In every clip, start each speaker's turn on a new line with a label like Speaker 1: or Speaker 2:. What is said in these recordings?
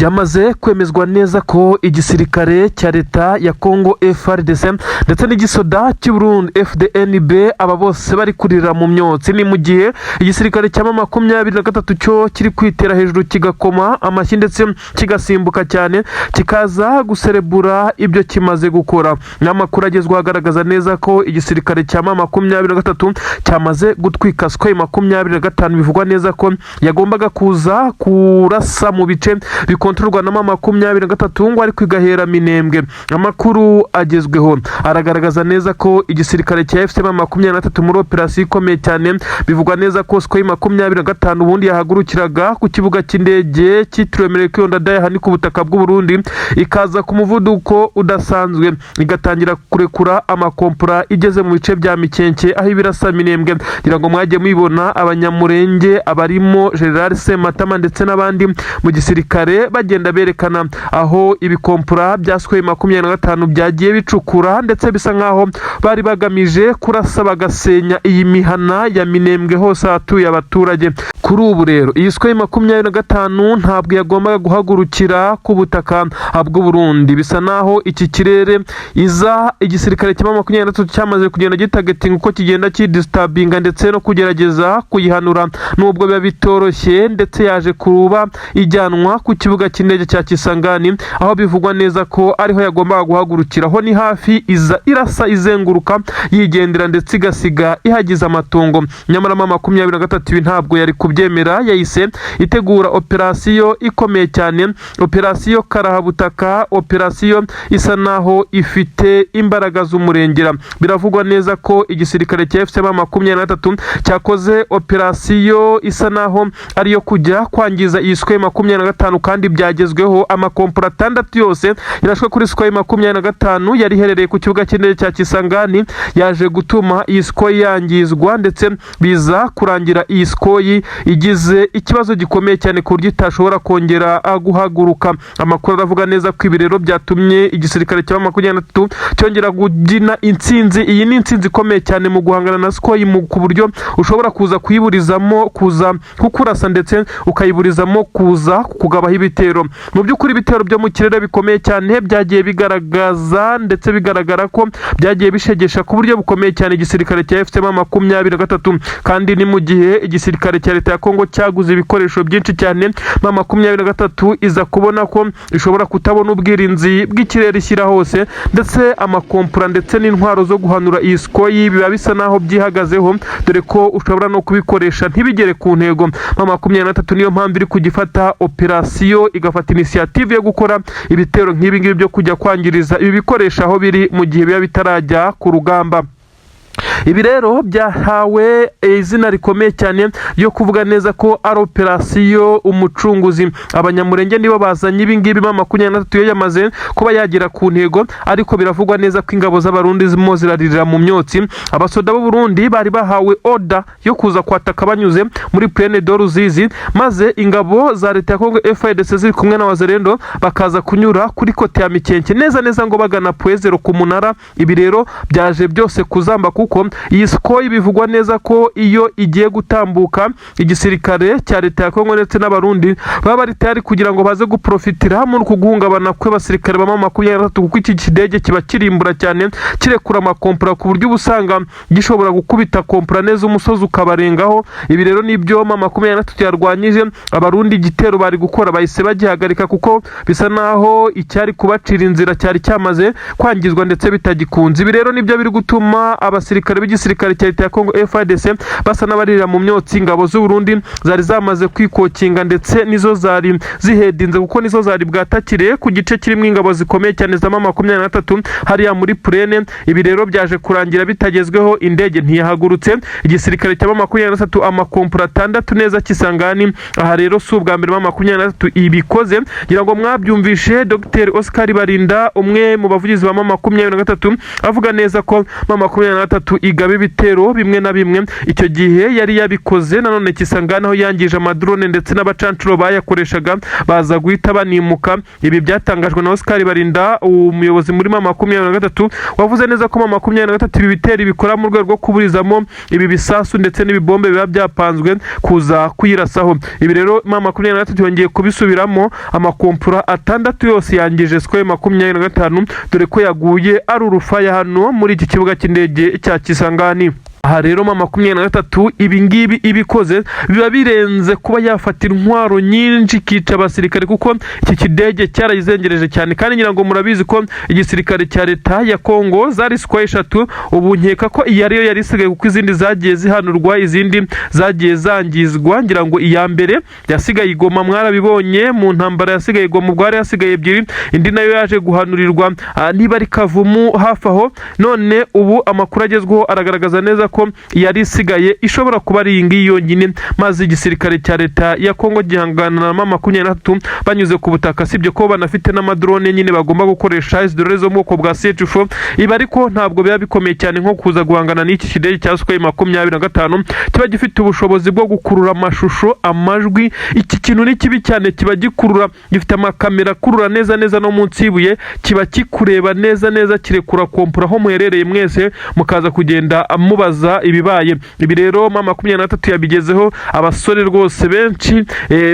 Speaker 1: Byamaze kwemezwa neza ko igisirikare cya leta ya Congo FARDC ndetse n'igisoda cy'u Burundi FDNB, aba bose bari kurira mu myotsi. Ni mu gihe igisirikare cya M23 cyo kiri kwitera hejuru, kigakoma amashyi ndetse kigasimbuka cyane, kikaza guserebura ibyo kimaze gukora. N'amakuru agezweho agaragaza neza ko igisirikare cya M23 cyamaze gutwika Sukhoi 25, bivugwa neza ko yagombaga kuza kurasa mu bice bikontororwa na M23, ngo ariko igahera Minembwe. Amakuru agezweho aragaragaza neza ko igisirikare cya AFC M23 muri operasiyo ikomeye cyane, bivugwa neza ko Sukhoi 25 ubundi yahagurukiraga ku kibuga cy'indege cyitiriwe Melchior Ndadaye, aha ni ku butaka bw'u Burundi, ikaza ku muvuduko udasanzwe, igatangira kurekura amakompora igeze mu bice bya Mikenke, aho ibirasa Minembwe. Ngira ngo mwagiye mubibona, Abanyamurenge abarimo General Sematama ndetse n'abandi mu gisirikare bagenda berekana aho ibikompora bya Sukhoi 25 byagiye bicukura, ndetse bisa nkaho bari bagamije kurasa bagasenya iyi mihana ya Minembwe hose ahatuye abaturage. Kuri ubu rero iyi Sukhoi 25 ntabwo yagombaga guhagurukira ku butaka bw'u Burundi. Bisa naho iki kirere iza igisirikare cya 23 cyamaze kugenda gitargetinga uko kigenda kidisturbinga ndetse no kugerageza kuyihanura, nubwo biba bitoroshye. Ndetse yaje kuba ijyanwa ku kibuga cy'indege cya Kisangani, aho bivugwa neza ko ariho yagombaga guhagurukira. Ho ni hafi, iza irasa izenguruka yigendera, ndetse igasiga ihagize amatongo. Nyamara M23 ibi ntabwo yari kubyemera, yahise itegura operasiyo ikomeye cyane, operasiyo karahabutaka, operasiyo isa naho ifite imbaraga z'umurengera. Biravugwa neza ko igisirikare cya AFC M23 cyakoze operasiyo isa naho ariyo kujya kwangiza iyi Sukhoi 25, kandi byagezweho. Amakompora 6 yose yarashwe kuri Sukhoi 25 yari iherereye ku kibuga cy'indege cya Kisangani, yaje gutuma iyi Sukhoi yangizwa, ndetse biza kurangira iyi Sukhoi igize ikibazo gikomeye cyane ku buryo itashobora kongera guhaguruka. Amakuru aravuga neza ko ibi rero byatumye igisirikare cya 23 cyongera kubyina intsinzi. Iyi ni intsinzi ikomeye cyane mu guhangana na Sukhoi, ku buryo ushobora kuza kuyiburizamo kuza kukurasa, ndetse ukayiburizamo kuza kugabaho ibitero. Mu by'ukuri ibitero byo mu kirere bikomeye cyane byagiye bigaragaza, ndetse bigaragara ko byagiye bishegesha ku buryo bukomeye cyane igisirikare cya AFC M23. Kandi ni mu gihe igisirikare cya leta ya Kongo cyaguze ibikoresho byinshi cyane, M23 iza kubona ko ishobora kutabona ubwirinzi bw'ikirere ishyira hose, ndetse amakompura ndetse n'intwaro zo guhanura iyi Sukhoi biba bisa naho byihagazeho, dore ko ushobora no kubikoresha ntibigere ku ntego. M23 niyo mpamvu iri kugifata operasiyo, igafata initiative yo gukora ibitero nk'ibi ngibi byo kujya kwangiriza ibi bikoresho aho biri mu gihe biba bitarajya ku rugamba. Ibi rero byahawe izina rikomeye cyane ryo kuvuga neza ko ari operasiyo Umucunguzi. Abanyamurenge nibo bazanye ibi ngibi. M23 yo yamaze kuba yagera ku ntego, ariko biravugwa neza ko ingabo z'Abarundi zirimo ziraririra mu myotsi. Abasoda b'u Burundi bari bahawe order yo kuza kwataka banyuze muri Plaine de Ruzizi, maze ingabo za leta ya Congo FARDC ziri kumwe na Wazalendo bakaza kunyura kuri côté ya Mikenke neza neza, ngo bagana Point Zéro ku munara. Ibi rero byaje byose kuzamba, kuko iyi Sukhoi bivugwa neza ko iyo igiye gutambuka, igisirikare cya leta ya Kongo ndetse n'Abarundi baba bari tayari kugira ngo baze guprofitira muri uku guhungabana kw'abasirikare ba M23, kuko iki kidege kiba kirimbura cyane, kirekura amakompora ku buryo uba usanga gishobora gukubita kompora neza umusozi ukabarengaho. Ibi rero nibyo M23 yarwanyije. Abarundi igitero bari gukora bahise bagihagarika, kuko bisa naho icyari kubacira inzira cyari cyamaze kwangizwa ndetse bitagikunze. Ibi rero nibyo biri gutuma abasirikare b'igisirikare cya leta ya Kongo FARDC basa n'abarira mu myotsi. Ingabo z'u Burundi zari zamaze kwikokinga, ndetse nizo zari zihedinze, kuko nizo zari bwatakire ku gice kirimo ingabo zikomeye cyane za M23 hariya muri plaine. Ibi rero byaje kurangira bitagezweho, indege ntiyahagurutse. Igisirikare cya M23 amakompura 6 neza Kisangani. Aha rero si ubwa mbere M23 ibikoze. Ngira ngo mwabyumvishe Dr Oscar Barinda, umwe mu bavugizi ba M23, avuga neza ko M23 igabe ibitero bimwe na bimwe. Icyo gihe yari yabikoze nanone Kisangani, aho yangije amadrone ndetse n'abacancuro bayakoreshaga, baza guhita banimuka. Ibi byatangajwe na Oscar Barinda, umuyobozi muri M23, wavuze neza ko M23 ibi bitero bikora mu rwego rwo kuburizamo ibi bisasu ndetse n'ibibombe biba byapanzwe kuza kuyirasaho. Ibi rero M23 yongeye kubisubiramo, amakompura 6 yose yangije Sukhoi 25, dore ko yaguye ari urufaya hano muri iki kibuga cy'indege cya Kisangani. Aha rero M23 ibi ngibi ibikoze biba birenze kuba yafata intwaro nyinshi ikica abasirikare, kuko iki kidege cyarayizengereje cyane. Kandi ngira ngo murabizi ko igisirikare cya leta ya Kongo zari Sukhoi 3, ubu nkeka ko iyi ariyo yari isigaye, kuko izindi zagiye zihanurwa, izindi zagiye zangizwa. Ngira ngo iya mbere yasigaye i Goma, mwarabibonye mu ntambara yasigaye i Goma, ubwo hari hasigaye ebyiri, indi nayo yaje guhanurirwa niba ari Kavumu hafi aho. None ubu amakuru agezweho aragaragaza neza ko yari isigaye ishobora kuba ari iyi ngiyi yonyine, maze igisirikare cya leta ya Kongo gihangana na M23 banyuze ku butaka, sibyo ko banafite n'amadrone nyine bagomba gukoresha, izi drone zo mu bwoko bwa CH4. Ibi ariko ntabwo biba bikomeye cyane nko kuza guhangana n'iki kidege cya Sukhoi 25 kiba gifite ubushobozi bwo gukurura amashusho, amajwi. Iki kintu ni kibi cyane, kiba gikurura, gifite amakamera akurura neza neza no munsi y'ibuye, kiba kikureba neza neza, kirekura kompura aho muherereye mwese, mukaza kugenda mubaza ibibaye. Ibi rero M23 yabigezeho. Abasore rwose benshi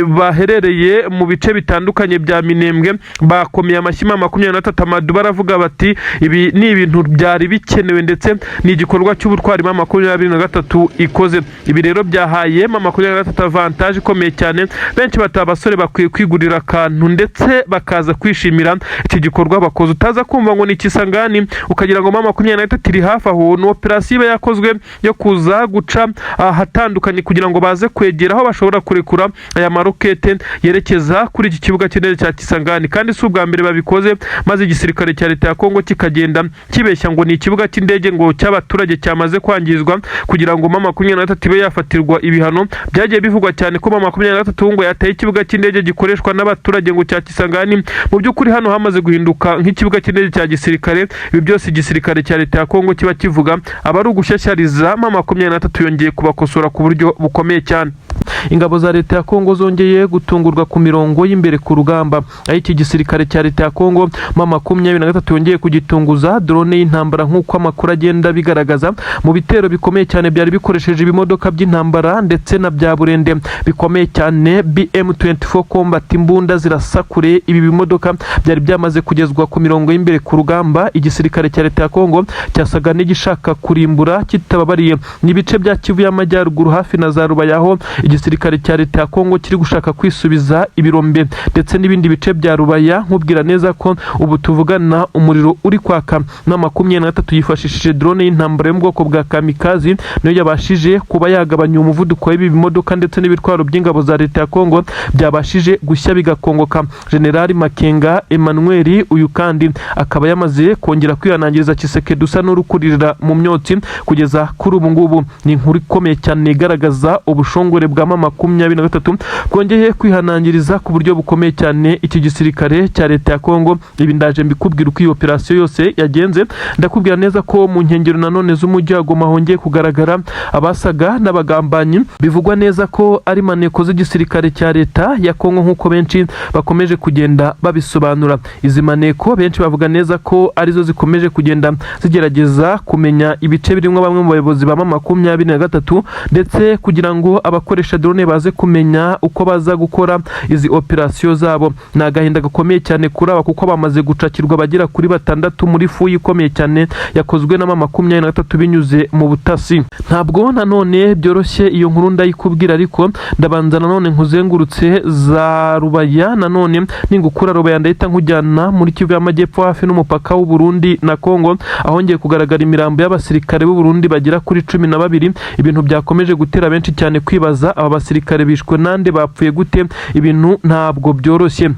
Speaker 1: baherereye mu bice bitandukanye bya Minembwe bakomeye amashyi M23 amadu, baravuga bati ibi ni ibintu byari bikenewe ndetse ni igikorwa cy'ubutwari M23 ikoze. Ibi rero byahaye M23 avantage ikomeye cyane. Benshi bati abasore bakwiye kwigurira akantu ndetse bakaza kwishimira iki gikorwa bakoze. Utaza kumva ngo ni Kisangani ukagira ngo M23 iri hafi aho, ni operasiyo iba yakozwe yo kuza guca ahatandukanye kugira ngo baze kwegera aho bashobora kurekura aya marokete yerekeza kuri iki kibuga cy'indege cya Kisangani. Kandi si ubwa mbere babikoze, maze igisirikare cya leta ya Kongo kikagenda kibeshya ngo ni ikibuga cy'indege ngo cy'abaturage cyamaze kwangizwa, kugira ngo M23 ibe yafatirwa ibihano. Byagiye bivugwa cyane ko M23 ngo yateye ikibuga cy'indege gikoreshwa n'abaturage ngo cya Kisangani. Mu by'ukuri hano hamaze guhinduka nk'ikibuga cy'indege cya gisirikare. Ibi byose igisirikare cya leta ya Kongo kiba kivuga aba ari ugushyashyariza. M23 yongeye kubakosora ku buryo bukomeye cyane. Ingabo za leta ya Kongo zongeye gutungurwa ku mirongo y'imbere ku rugamba, aho iki gisirikare cya leta ya Kongo M23 yongeye kugitunguza drone y'intambara, nk'uko amakuru agenda bigaragaza, mu bitero bikomeye cyane byari bikoresheje ibimodoka by'intambara ndetse na bya burende bikomeye cyane, BM24 Combat, imbunda zirasa kure. Ibi bimodoka byari byamaze kugezwa ku mirongo y'imbere ku rugamba. Igisirikare cya leta ya Kongo cyasaga n'igishaka kurimbura kitababariye. Ni ibice bya Kivu y'Amajyaruguru hafi na za Rubaya, aho igisirikare cya leta ya Kongo kiri gushaka kwisubiza ibirombe ndetse n'ibindi bice bya Rubaya. Nkubwira neza ko ubu tuvugana umuriro uri kwaka na 23 yifashishije drone y'intambara yo mu bwoko bwa kamikazi, niyo yabashije kuba yagabanya umuvuduko w'ibi bimodoka ndetse n'ibitwaro by'ingabo za leta ya Kongo byabashije gushya bigakongoka. Generali Makenga Emmanuel uyu kandi akaba yamaze kongera kwihanangiriza Tshisekedi usa n'urukuririra mu myotsi kugeza kuri ubu ngubu. Ni inkuru ikomeye cyane igaragaza ubushongore bwa M23 bwongeye kwihanangiriza ku buryo bukomeye cyane iki gisirikare cya leta ya Kongo. Ibi ndaje mbikubwira uko iyi operasiyo yose yagenze. Ndakubwira neza ko mu nkengero nanone z'umujyi wa Goma hongeye kugaragara abasaga n'abagambanyi, bivugwa neza ko ari maneko z'igisirikare cya leta ya Kongo, nk'uko benshi bakomeje kugenda babisobanura. Izi maneko benshi bavuga neza ko arizo zikomeje kugenda zigerageza kumenya ibice birimo bamwe mu bayobozi ba M23, ndetse kugira ngo abakoresha drone baze kumenya uko baza gukora izi operasiyo zabo. Ni agahinda gakomeye cyane kuri aba, kuko bamaze gucakirwa bagera kuri batandatu muri fouille ikomeye cyane yakozwe na M23 binyuze mu butasi. Ntabwo nanone byoroshye, iyo nkuru ndayikubwira, ariko ndabanza nanone nkuzengurutse za Rubaya. Nanone ningukura Rubaya ndahita nkujyana muri Kivu y'Amajyepfo hafi n'umupaka w'u Burundi na Kongo, ahongeye kugaragara imirambo y'abasirikare b'u Burundi bagera kuri 12, ibintu byakomeje gutera benshi cyane kwibaza: aba basirikare bishwe nande? Bapfuye gute? Ibintu ntabwo byoroshye.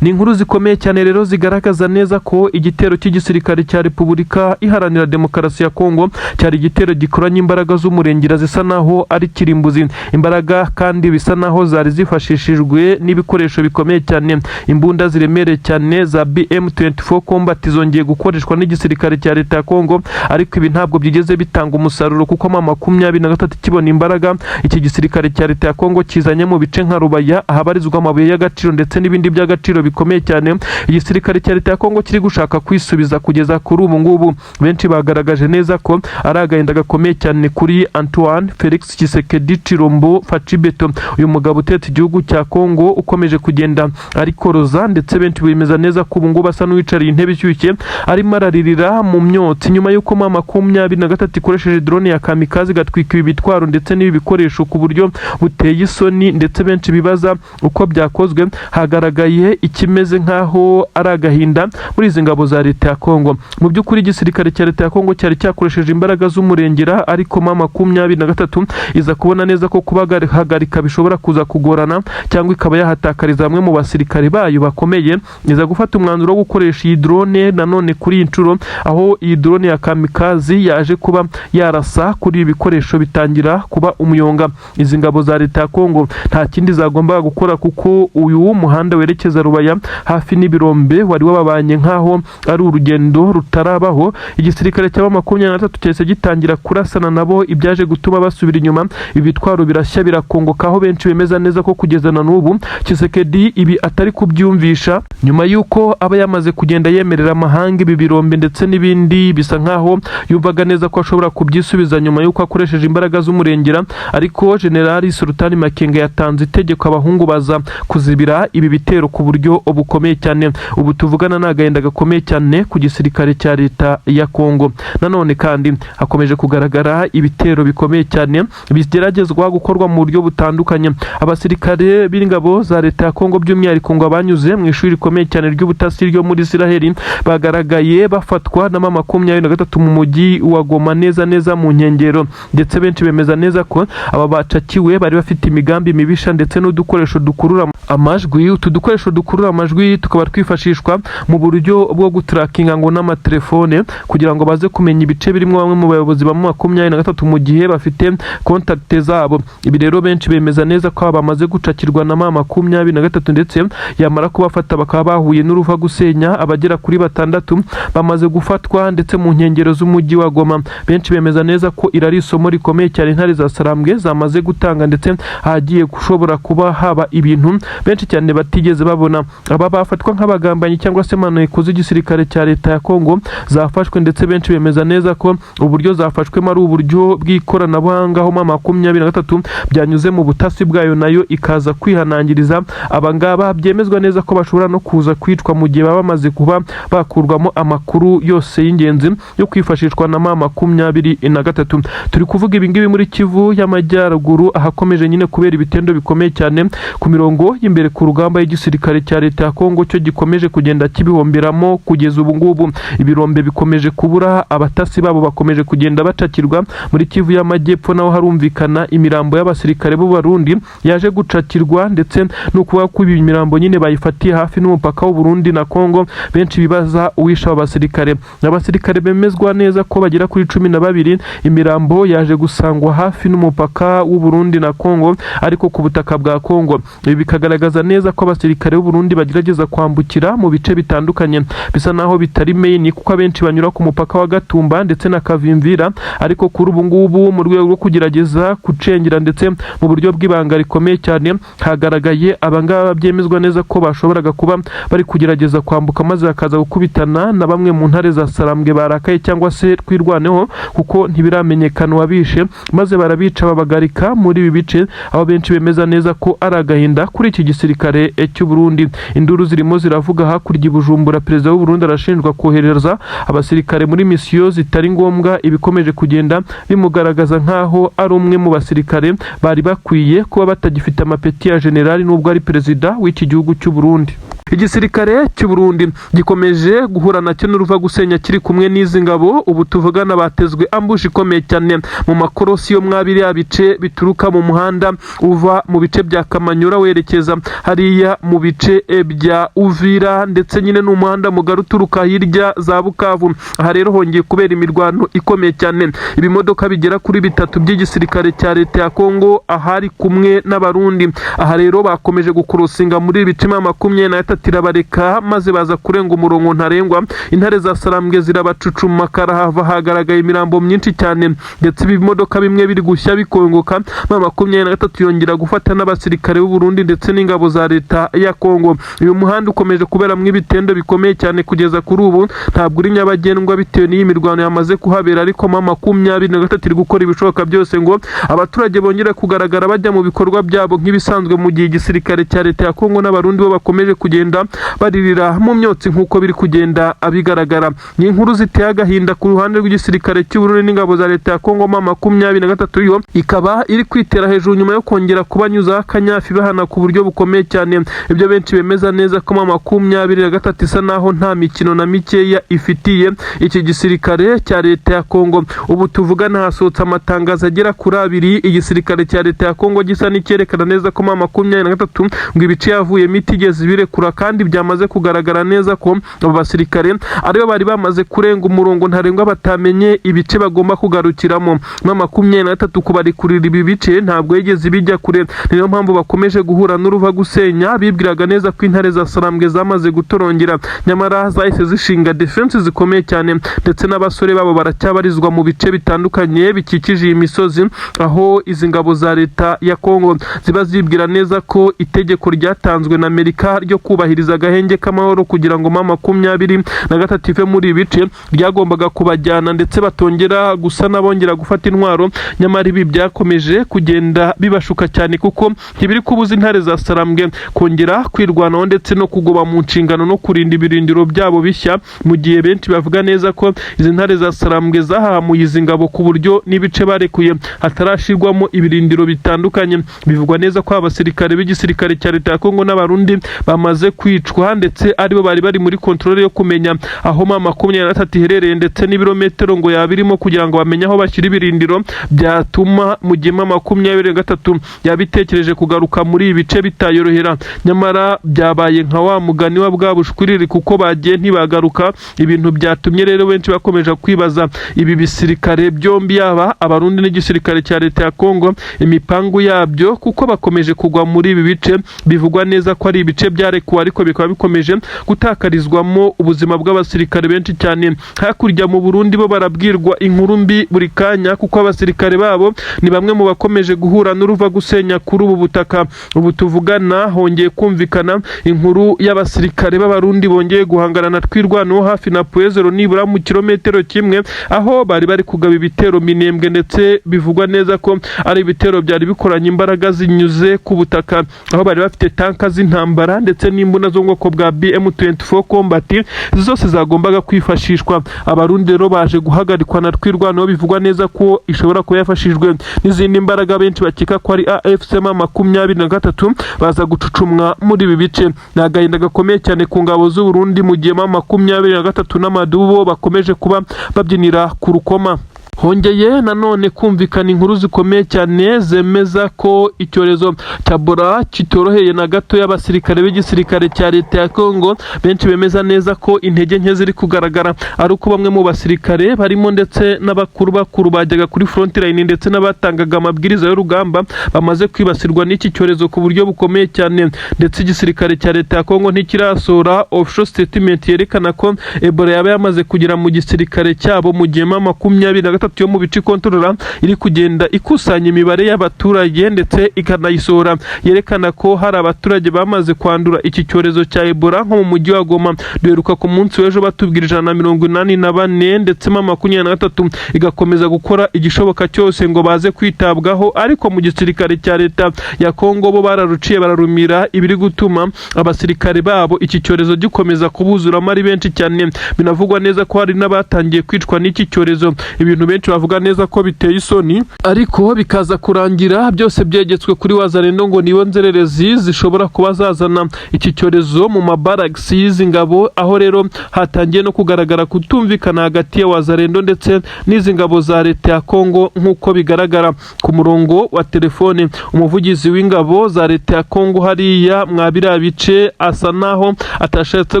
Speaker 1: Ni inkuru zikomeye cyane rero zigaragaza neza ko igitero cy'igisirikare cya Repubulika Iharanira Demokarasi ya Kongo cyari igitero gikoranye imbaraga z'umurengera zisa naho ari kirimbuzi, imbaraga kandi bisa naho zari zifashishijwe n'ibikoresho bikomeye cyane. Imbunda ziremereye cyane za BM24 Combat zongeye gukoreshwa n'igisirikare cya leta ya Kongo, ariko ibi ntabwo byigeze bitanga umusaruro kuko M23 ikibona imbaraga iki gisirikare cya leta ya Kongo kizanye mu bice nka Rubaya, ahabarizwa amabuye y'agaciro ndetse n'ibindi by'agaciro bikomeye cyane, igisirikare cya leta ya Kongo kiri gushaka kwisubiza kugeza kuri ubu ngubu. Benshi bagaragaje neza ko ari agahinda gakomeye cyane kuri Antoine Felix Tshisekedi Tshilombo Fatshi Beto, uyu mugabo utetse igihugu cya Kongo ukomeje kugenda arikoroza, ndetse benshi bemeza neza ko ubu ngubu asa n'uwicariye intebe ishyushye, arimo araririra mu myotsi nyuma y'uko M23 ikoresheje drone ya kamikaze igatwika ibi bitwaro ndetse n'ibi bikoresho ku buryo buteye isoni, ndetse benshi bibaza uko byakozwe. Hagaragaye ikimeze nk'aho ari agahinda muri izi ngabo za leta ya Kongo. Mu by'ukuri igisirikare cya leta ya Kongo cyari cyakoresheje imbaraga z'umurengera, ariko M23 iza kubona neza ko kubahagarika bishobora kuza kugorana cyangwa ikaba yahatakariza bamwe mu basirikare bayo bakomeye, iza gufata umwanzuro wo gukoresha iyi drone nanone kuri iyi nshuro, aho iyi drone ya kamikazi yaje kuba yarasa kuri ibi bikoresho bitangira kuba umuyonga. Izi ngabo za leta ya Kongo nta kindi zagombaga gukora kuko uyu muhanda werekeza Rubaya hafi n'ibirombe wari wababanye nk'aho ari urugendo rutarabaho. Igisirikare cya M23 cyahise gitangira kurasana nabo, ibyaje gutuma basubira inyuma, ibitwaro birashya birakongoka, aho benshi bemeza neza ko kugeza na n'ubu Tshisekedi ibi atari kubyumvisha nyuma y'uko aba yamaze kugenda yemerera amahanga ibi birombe ndetse n'ibindi, bisa nk'aho yumvaga neza ko ashobora kubyisubiza nyuma y'uko akoresheje imbaraga z'umurengera. Ariko Generali Sultani Makenga yatanze itegeko, abahungu baza kuzibira ibi bitero ku buryo bukomeye cyane. Ubu tuvugana ni agahinda gakomeye cyane ku gisirikare cya leta ya Kongo. Nanone kandi hakomeje kugaragara ibitero bikomeye cyane bigeragezwa gukorwa mu buryo butandukanye. Abasirikare b'ingabo za leta ya Kongo, by'umwihariko ngo abanyuze mu ishuri rikomeye cyane ry'ubutasi ryo muri Isiraheli, bagaragaye bafatwa na M23 mu mujyi wa Goma neza neza mu nkengero, ndetse benshi bemeza neza ko aba bacakiwe bari bafite imigambi mibisha ndetse n'udukoresho dukurura amajwi. Utu dukoresho dukurura amajwi tukaba twifashishwa mu buryo bwo gutarakinga ngo n'amatelefone kugira ngo baze kumenya ibice birimo bamwe mu bayobozi ba M23 mu gihe bafite contact zabo. Ibi rero benshi bemeza neza ko aba bamaze gucakirwa na M23, ndetse yamara kubafata bakaba bahuye n'uruva gusenya. Abagera kuri 6 bamaze gufatwa ndetse mu nkengero z'umujyi wa Goma. Benshi bemeza neza ko iri ari isomo rikomeye cyane intare za Sarambwe zamaze gutanga, ndetse hagiye gushobora kuba haba ibintu benshi cyane batigeze babona. Aba bafatwa nk'abagambanyi cyangwa se maneko z'igisirikare cya leta ya Kongo zafashwe, ndetse benshi bemeza neza ko uburyo zafashwemo ari uburyo bw'ikoranabuhanga, aho M23 byanyuze mu butasi bwayo nayo ikaza kwihanangiriza aba ngaba. Byemezwa neza ko bashobora no kuza kwicwa mu gihe baba bamaze kuba bakurwamo amakuru yose y'ingenzi yo kwifashishwa na M23. Turi kuvuga ibi ngibi muri Kivu y'Amajyaruguru, ahakomeje nyine kubera ibitendo bikomeye cyane ku mirongo y'imbere ku rugamba y'igisirikare cya leta ya Kongo cyo gikomeje kugenda kibihomberamo kugeza ubu ngubu. Ibirombe bikomeje kubura, abatasi babo bakomeje kugenda bacakirwa. Muri Kivu y'Amajyepfo naho harumvikana imirambo y'abasirikare b'Abarundi yaje gucakirwa, ndetse no kuba ko ibi mirambo nyine bayifatiye hafi n'umupaka w'u Burundi na Kongo. Benshi bibaza uwishe aba basirikare. Abasirikare bemezwa neza ko bagera kuri 12, imirambo yaje gusangwa hafi n'umupaka w'u Burundi na Kongo, ariko ku butaka bwa Kongo. Ibi bikagaragaza neza ko abasirikare b'u Burundi bagerageza kwambukira mu bice bitandukanye bisa naho bitari main, kuko abenshi banyura ku mupaka wa Gatumba ndetse na Kavimvira, ariko kuri ubu ngubu mu rwego rwo kugerageza gucengera ndetse mu buryo bw'ibanga rikomeye cyane, hagaragaye abangaba byemezwa neza ko bashoboraga kuba bari kugerageza kwambuka, maze bakaza gukubitana na bamwe mu ntare za Sarambwe barakaye cyangwa se Twirwaneho, kuko ntibiramenyekana uwabishe, maze barabica babagarika muri ibi bice, aho benshi bemeza neza ko ari agahinda kuri iki gisirikare cy'u Burundi. Induru zirimo ziravuga hakurya i Bujumbura. Perezida w'u Burundi arashinjwa kohereza abasirikare muri misiyo zitari ngombwa, ibikomeje kugenda bimugaragaza nk'aho ari umwe mu basirikare bari bakwiye kuba batagifite amapeti ya generali nubwo ari perezida w'iki gihugu cy'u Burundi. Igisirikare cy'u Burundi gikomeje guhura nacyo n'uruva gusenya kiri kumwe n'izi ngabo. Ubu tuvugana batezwe ambush ikomeye cyane mu makorosi yo mwabiriya bice bituruka mu muhanda uva mu bice bya Kamanyura werekeza hariya mu bice bya Uvira, ndetse nyine ni umuhanda mugari uturuka hirya za Bukavu. Aha rero hongeye kubera imirwano ikomeye cyane, ibimodoka bigera kuri bitatu by'igisirikare cya leta ya Kongo ahari kumwe n'Abarundi. Aha rero bakomeje gukurosinga muri ibi bice, M23 irabareka maze baza kurenga umurongo ntarengwa. Intare za Sarambwe zirabacucuma karahava, hagaragaye imirambo myinshi cyane ndetse ibimodoka bimwe biri gushya bikongoka. M23 yongera gufata n'abasirikare b'u Burundi ndetse n'ingabo za leta ya Kongo. Uyu muhanda ukomeje kuberamo ibitendo bikomeye cyane, kugeza kuri ubu ntabwo uri nyabagendwa bitewe n'iyi mirwano yamaze kuhabera, ariko M23 iri gukora ibishoboka byose ngo abaturage bongere kugaragara bajya mu bikorwa byabo nk'ibisanzwe, mu gihe igisirikare cya leta ya Kongo n'Abarundi bo bakomeje kugenda baririra mu myotsi nk'uko biri kugenda bigaragara. Ni inkuru ziteye agahinda ku ruhande rw'igisirikare cy'u Burundi n'ingabo za leta ya Kongo. M23 yo ikaba iri kwitera hejuru nyuma yo kongera kubanyuzaho akanyafi bahana ku buryo bukomeye cyane. Ibyo benshi bemeza neza ko M23 isa naho nta mikino na mikeya ifitiye iki gisirikare cya leta ya Kongo. Ubu tuvugana hasohotse amatangazo agera kuri abiri, igisirikare cya leta ya Kongo gisa n'icyerekana neza ko M23 ngo ibice yavuyemo itigeze ibirekura, kandi byamaze kugaragara neza ko abo basirikare aribo bari bamaze kurenga umurongo ntarengwa batamenye ibice bagomba kugarukiramo. M23 kubarekurira ibi bice ntabwo yigeze bijya kure, niyo mpamvu bakomeje guhura n'uruva gusenya. Bibwiraga neza ko intare za Sarambwe zamaze gutorongera, nyamara zahise zishinga defense zikomeye cyane, ndetse n'abasore babo baracyabarizwa mu bice bitandukanye bikikije iyi misozi, aho izi ngabo za leta ya Kongo ziba zibwira neza ko itegeko ryatanzwe na Amerika ryo kubahiriza agahenge k'amahoro kugira ngo M23 ive muri ibi bice ryagombaga kubajyana ndetse batongera gusa n'abongera gufata intwaro. Nyamara ibi byakomeje kugenda bibashuka cyane, kuko ntibiri kubuza intare za Sarambwe kongera kwirwanaho ndetse no kugoba mu nshingano no kurinda ibirindiro byabo bishya, mu gihe benshi bavuga neza ko izi ntare za Sarambwe zahahamuye izi ngabo ku buryo n'ibice barekuye hatarashirwamo ibirindiro bitandukanye. Bivugwa neza ko abasirikare b'igisirikare cya leta ya Kongo n'Abarundi bamaze kwicwa, ndetse aribo bari bari muri contrôle yo kumenya aho M23 iherereye ndetse n'ibirometero ngo yaba irimo, kugira ngo bamenye aho bashyira ibirindiro byatuma mu gihe M23 yabitekereje kugaruka muri ibi bice bitayorohera. Nyamara byabaye nka wa mugani wa bwa bushwiriri, kuko bagiye ntibagaruka. Ibintu byatumye rero benshi bakomeje kwibaza ibi bisirikare byombi, yaba Abarundi n'igisirikare cya leta ya Kongo, imipangu yabyo, kuko bakomeje kugwa muri ibi bice bivugwa neza ko ari ibice byarekuwe, ariko bikaba bikomeje gutakarizwamo ubuzima bw'abasirikare benshi cyane. Hakurya mu Burundi bo barabwirwa inkuru mbi buri kanya, kuko abasirikare babo ni bamwe mu bakomeje guhura n'uruva gusenya kuri ubu butaka. Ubu tuvugana hongeye kumvikana inkuru y'abasirikare b'Abarundi bongeye guhangana na Twirwanaho hafi na Point Zéro, nibura mu kilometero kimwe, aho bari bari kugaba ibitero Minembwe, ndetse bivugwa neza ko ari ibitero byari bikoranye imbaraga zinyuze ku butaka, aho bari bafite tanka z'intambara ndetse n'imbunda zo mu bwoko bwa BM24 Combat zose zagombaga kwifashishwa. Abarundi rero baje guhagarikwa na Twirwanaho, bivugwa neza ko ishobora kuba yafashijwe n'izindi mbaraga benshi bakeka ko ari AFC M23, baza gucucumwa muri ibi bice. Ni agahinda gakomeye cyane ku ngabo z'u Burundi, mu gihe M23 n'amadubo bakomeje kuba babyinira ku rukoma. Hongeye nanone kumvikana inkuru zikomeye cyane zemeza ko icyorezo cya Ebola kitoroheye na gato y'abasirikare b'igisirikare cya leta ya Kongo. Benshi bemeza neza ko intege nke ziri kugaragara ari uko bamwe mu basirikare barimo ndetse n'abakuru bakuru bajyaga kuri front line ndetse n'abatangaga amabwiriza y'urugamba bamaze kwibasirwa n'iki cyorezo ku buryo bukomeye cyane. Ndetse igisirikare cya leta ya Kongo ntikirasohora official statement yerekana ko Ebola yaba yamaze kugera mu gisirikare cyabo, mu gihe M23 yo mu bice ikontorora iri kugenda ikusanya imibare y'abaturage ndetse ikanayisohora yerekana ko hari abaturage bamaze kwandura iki cyorezo cya Ebola, nko mu mujyi wa Goma duheruka ku munsi w'ejo batubwira 184, ndetse M23 igakomeza gukora igishoboka cyose ngo baze kwitabwaho. Ariko mu gisirikare cya leta ya Kongo bo bararuciye bararumira, ibiri gutuma abasirikare babo iki cyorezo gikomeza kubuzuramo ari benshi cyane. Binavugwa neza ko hari n'abatangiye kwicwa n'iki cyorezo, ibintu benshi Benshi bavuga neza ko biteye isoni, ariko bikaza kurangira byose byegetswe kuri Wazalendo ngo nibo nzererezi zishobora kuba zazana iki cyorezo mu mabaragisi y'izi ngabo. Aho rero hatangiye no kugaragara kutumvikana hagati ya Wazalendo ndetse n'izi ngabo za leta ya Kongo. Nk'uko bigaragara ku murongo wa telefone, umuvugizi w'ingabo za leta ya Kongo hariya mwa biriya bice asa naho atashatse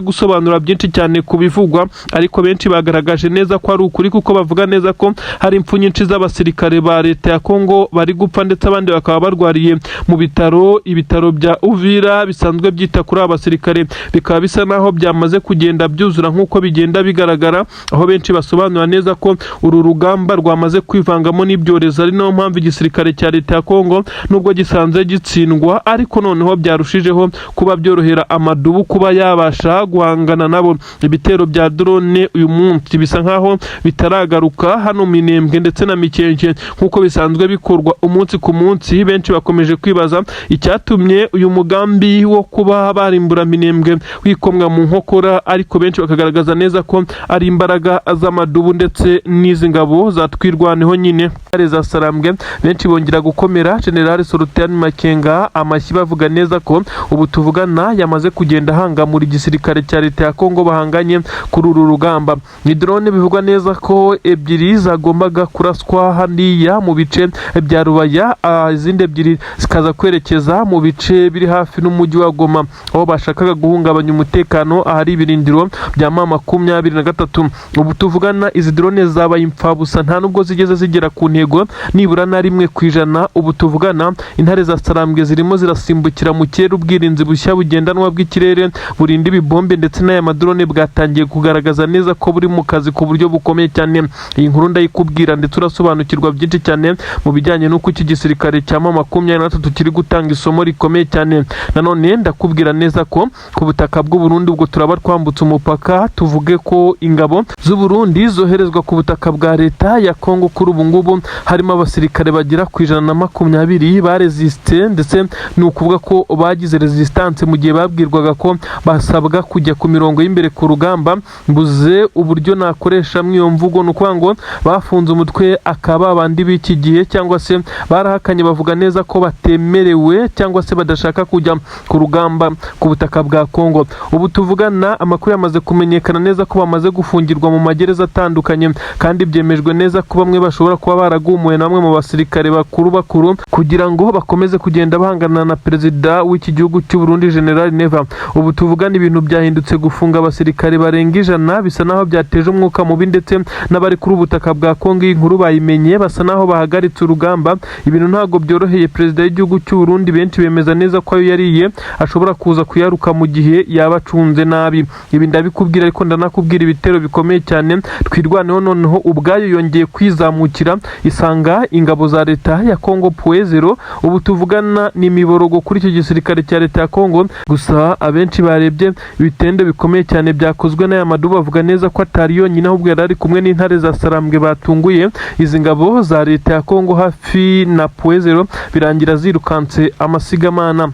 Speaker 1: gusobanura byinshi cyane ku bivugwa, ariko benshi bagaragaje neza ko ari ukuri, kuko bavuga neza ko hari impfu nyinshi z'abasirikare ba leta ya Kongo bari gupfa, ndetse abandi bakaba barwariye mu bitaro. Ibitaro bya Uvira bisanzwe byita kuri aba basirikare bikaba bisa naho byamaze kugenda byuzura, nk'uko bigenda bigaragara, aho benshi basobanura neza ko uru rugamba rwamaze kwivangamo n'ibyorezo, ari nayo mpamvu igisirikare cya leta ya Kongo, nubwo gisanzwe gitsindwa, ariko noneho byarushijeho kuba byorohera amadubu kuba yabasha guhangana nabo. Ibitero bya drone uyu munsi bisa nkaho bitaragaruka hano Minembwe ndetse na Mikenke nk'uko bisanzwe bikorwa umunsi ku munsi. Benshi bakomeje kwibaza icyatumye uyu mugambi wo kuba barimbura Minembwe wikomwa mu nkokora, ariko benshi bakagaragaza neza ko ari imbaraga z'amadubu ndetse n'izi ngabo zatwirwaneho nyine za Sarambwe. Benshi bongera gukomera General Sultan Makenga amashyi, bavuga neza ko ubu tuvugana yamaze kugenda ahangamura igisirikare cya leta ya Kongo bahanganye kuri uru rugamba. Ni drone bivugwa neza ko ebyiri zagombaga kuraswa hariya mu bice bya Rubaya, izindi ebyiri zikaza kwerekeza mu bice biri hafi n'umujyi wa Goma, aho bashakaga guhungabanya umutekano ahari ibirindiro bya M23. Ubu tuvugana izi drone zabaye impfabusa, nta nubwo zigeze zigera ku ntego nibura na 1%. Ubu tuvugana intare za Sarambwe zirimo zirasimbukira mu kirere. Ubwirinzi bushya bugendanwa bw'ikirere burinda ibibombe ndetse n'aya madrone bwatangiye kugaragaza neza ko buri mu kazi ku buryo bukomeye cyane. Iyi nkuru ndayikubwira, ndetse urasobanukirwa byinshi cyane mu bijyanye n'uko iki gisirikare cya M23 kiri gutanga isomo rikomeye cyane. Nanone ndakubwira neza ko ku butaka bw'u Burundi, ubwo turaba twambutse umupaka, tuvuge ko ingabo z'u Burundi zoherezwa ku butaka bwa leta ya Kongo kuri ubu ngubu harimo abasirikare bagera ku 120 barezisite, ndetse ni ukuvuga ko bagize resistance mu gihe babwirwaga ko basabwa kujya ku mirongo y'imbere ku rugamba. Mbuze uburyo nakoresha iyo mvugo, ni ukuvuga ngo bafunze umutwe akaba bandi b'iki gihe, cyangwa se barahakanye bavuga neza ko batemerewe cyangwa se badashaka kujya ku rugamba ku butaka bwa Kongo. Ubu tuvugana amakuru yamaze kumenyekana neza ko bamaze gufungirwa mu magereza atandukanye, kandi byemejwe neza ko bamwe bashobora kuba baragumuwe na bamwe mu basirikare bakuru bakuru kugira ngo bakomeze kugenda bahangana na perezida w'iki gihugu cy'u Burundi, General Neva. Ubu tuvugana ibintu byahindutse. Gufunga abasirikare barenga 100 bisa naho byateje umwuka mubi, ndetse n'abari kuri ubutaka bwa Kongo iyi nkuru bayimenye basa naho bahagaritse urugamba. Ibintu ntabwo byoroheye perezida w'igihugu cy'u Burundi. Benshi bemeza neza ko ayo yariye ashobora kuza kuyaruka mu gihe yaba acunze nabi. Ibi ndabikubwira, ariko ndanakubwira ibitero bikomeye cyane Twirwaneho noneho ubwayo yongeye kwizamukira isanga ingabo za leta ya Kongo Point Zero. Ubu tuvugana ni imiborogo kuri icyo gisirikare cya leta ya Kongo. Gusa abenshi barebye ibitendo bikomeye cyane byakozwe n'aya madubu bavuga neza ko atari yonyine, ahubwo yari ari kumwe n'intare za Sarambwe batunguye izi ngabo za leta ya Kongo hafi na Point Zero, birangira zirukanse amasigamana.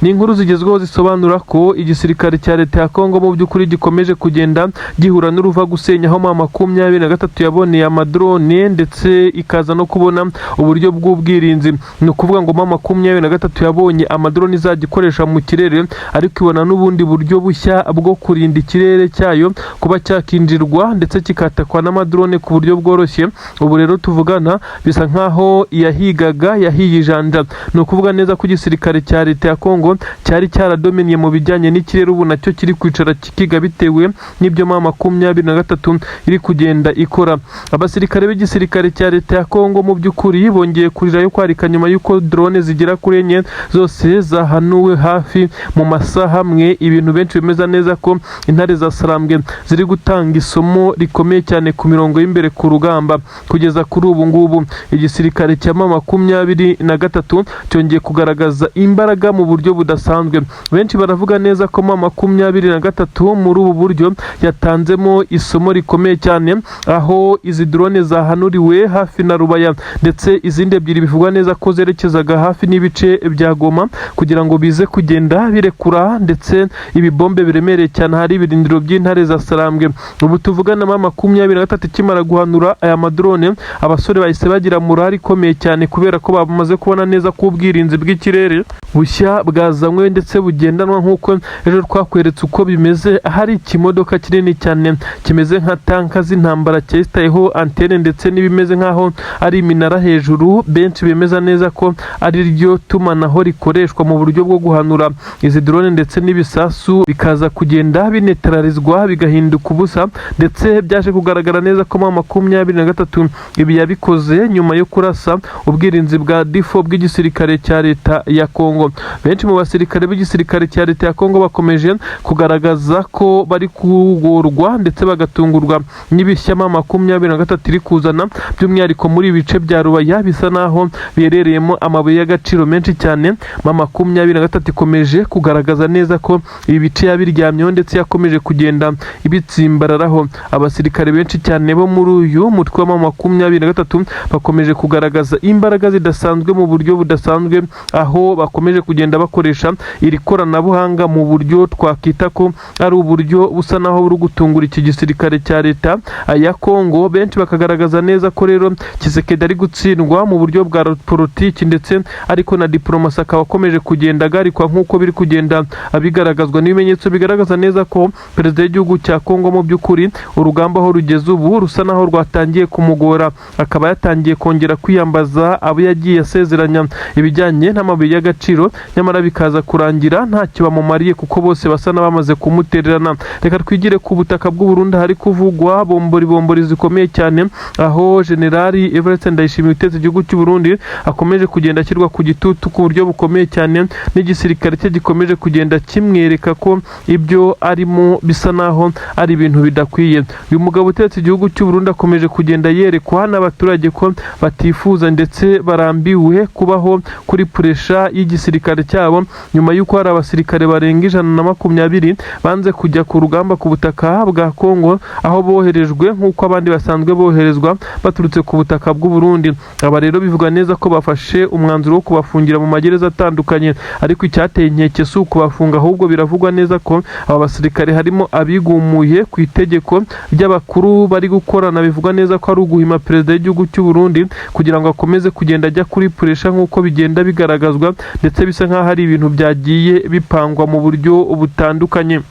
Speaker 1: Ni inkuru zigezweho zisobanura ko igisirikare cya leta ya Kongo mu by'ukuri gikomeje kugenda gihura n'uruva gusenya, aho M23 yaboneye amadrone ndetse ikaza no kubona uburyo bw'ubwirinzi. Ni ukuvuga ngo M23 yabonye amadrone izajya ikoresha mu kirere, ariko ibona n'ubundi buryo bushya bwo kurinda ikirere cyayo kuba cyakinjirwa ndetse kikatakwa n'amadrone ku buryo bworoshye. Ubu rero tuvugana bisa nkaho yahigaga yahiye ijanja. Ni ukuvuga neza ko igisirikare cya leta ya Kongo cyari cyaradominiye mu bijyanye n'ikirere, ubu nacyo kiri kwicara kikiga bitewe n'ibyo M23 iri kugenda ikora. Abasirikare b'igisirikare cya leta ya Kongo mu by'ukuri bongeye kurira yo kwarika nyuma y'uko drone zigera kuri enye zose zahanuwe hafi mu masaha amwe, ibintu benshi bemeza neza ko intare za Sarambwe ziri gutanga isomo rikomeye cyane ku mirongo y'imbere ku rugamba. Kugeza kuri ubu ngubu igisirikare cya M23 cyongeye kugaragaza imbaraga mu buryo buryo budasanzwe. Benshi baravuga neza ko M23 muri ubu buryo yatanzemo isomo rikomeye cyane, aho izi drone zahanuriwe hafi na Rubaya, ndetse izindi ebyiri bivugwa neza ko zerekezaga hafi n'ibice bya Goma kugira ngo bize kugenda birekura ndetse ibibombe biremereye cyane hari ibirindiro by'intare za Sarambwe. Ubu tuvugana M23 ikimara guhanura aya madrone, abasore bahise bagira morale ikomeye cyane kubera ko bamaze kubona neza ko ubwirinzi bw'ikirere bushya bwazanywe ndetse bugendanwa, nk'uko ejo twakweretse uko bimeze. Hari ikimodoka kinini cyane kimeze nka tanka z'intambara cyesitayeho antene ndetse n'ibimeze nk'aho ari iminara hejuru, benshi bemeza neza ko ari ryo tumanaho rikoreshwa mu buryo bwo guhanura izi drone ndetse n'ibisasu bikaza kugenda binetralizwa bigahinduka ubusa. Ndetse byaje kugaragara neza ko M23 ibi yabikoze nyuma yo kurasa ubwirinzi bwa D4 bw'igisirikare cya leta ya Kongo. Benshi mu basirikare b'igisirikare cya leta ya Kongo bakomeje kugaragaza ko bari kugorwa ndetse bagatungurwa n'ibishya M23 iri kuzana, by'umwihariko muri ibi bice bya Rubaya bisa naho biherereyemo amabuye y'agaciro menshi cyane. M23 ikomeje kugaragaza neza ko ibi bice yabiryamyeho ndetse yakomeje kugenda ibitsimbararaho. Abasirikare benshi cyane bo muri uyu mutwe wa M23 bakomeje kugaragaza imbaraga zidasanzwe mu buryo budasanzwe, aho bakomeje kugenda bakoresha iri koranabuhanga mu buryo twakita ko ari uburyo busa naho buri gutungura iki gisirikare cya leta ya Kongo. Benshi bakagaragaza neza ko rero Tshisekedi ari gutsindwa mu buryo bwa politiki, ndetse ariko na diplomasi akaba akomeje kugenda agarikwa, nk'uko biri kugenda bigaragazwa n'ibimenyetso bigaragaza neza ko perezida w'igihugu cya Kongo mu by'ukuri urugamba aho rugeze ubu rusa naho rwatangiye kumugora, akaba yatangiye kongera kwiyambaza abo yagiye asezeranya ibijyanye n'amabuye y'agaciro, nyamara bikaza kurangira ntacyo bamumariye kuko bose basa n'abamaze kumutererana. Reka twigire ku butaka bw'u Burundi, hari kuvugwa bombori bombori zikomeye cyane, aho Generali Evariste Ndayishimiye utetse igihugu cy'u Burundi akomeje kugenda ashyirwa ku gitutu ku buryo bukomeye cyane, n'igisirikare cye gikomeje kugenda kimwereka ko ibyo arimo bisa naho ari ibintu bidakwiye. Uyu mugabo utetse igihugu cy'u Burundi akomeje kugenda yerekwa n'abaturage ko batifuza ndetse barambiwe kubaho kuri pressure y'igisirikare cyabo, nyuma y'uko hari abasirikare barenga 120 banze kujya ku rugamba ku butaka bwa Kongo, aho boherejwe nk'uko abandi basanzwe boherezwa baturutse ku butaka bw'u Burundi. Aba rero bivuga neza ko bafashe umwanzuro wo kubafungira mu magereza atandukanye, ariko icyateye inkeke si ukubafunga, ahubwo biravugwa neza ko aba basirikare harimo abigumuye ku itegeko ry'abakuru bari gukorana, bivugwa neza ko ari uguhima perezida w'igihugu cy'u Burundi kugira ngo akomeze kugenda ajya kuri pressure, nk'uko bigenda bigaragazwa, ndetse bisa nk'aho ari ibintu byagiye bipangwa mu buryo butandukanye.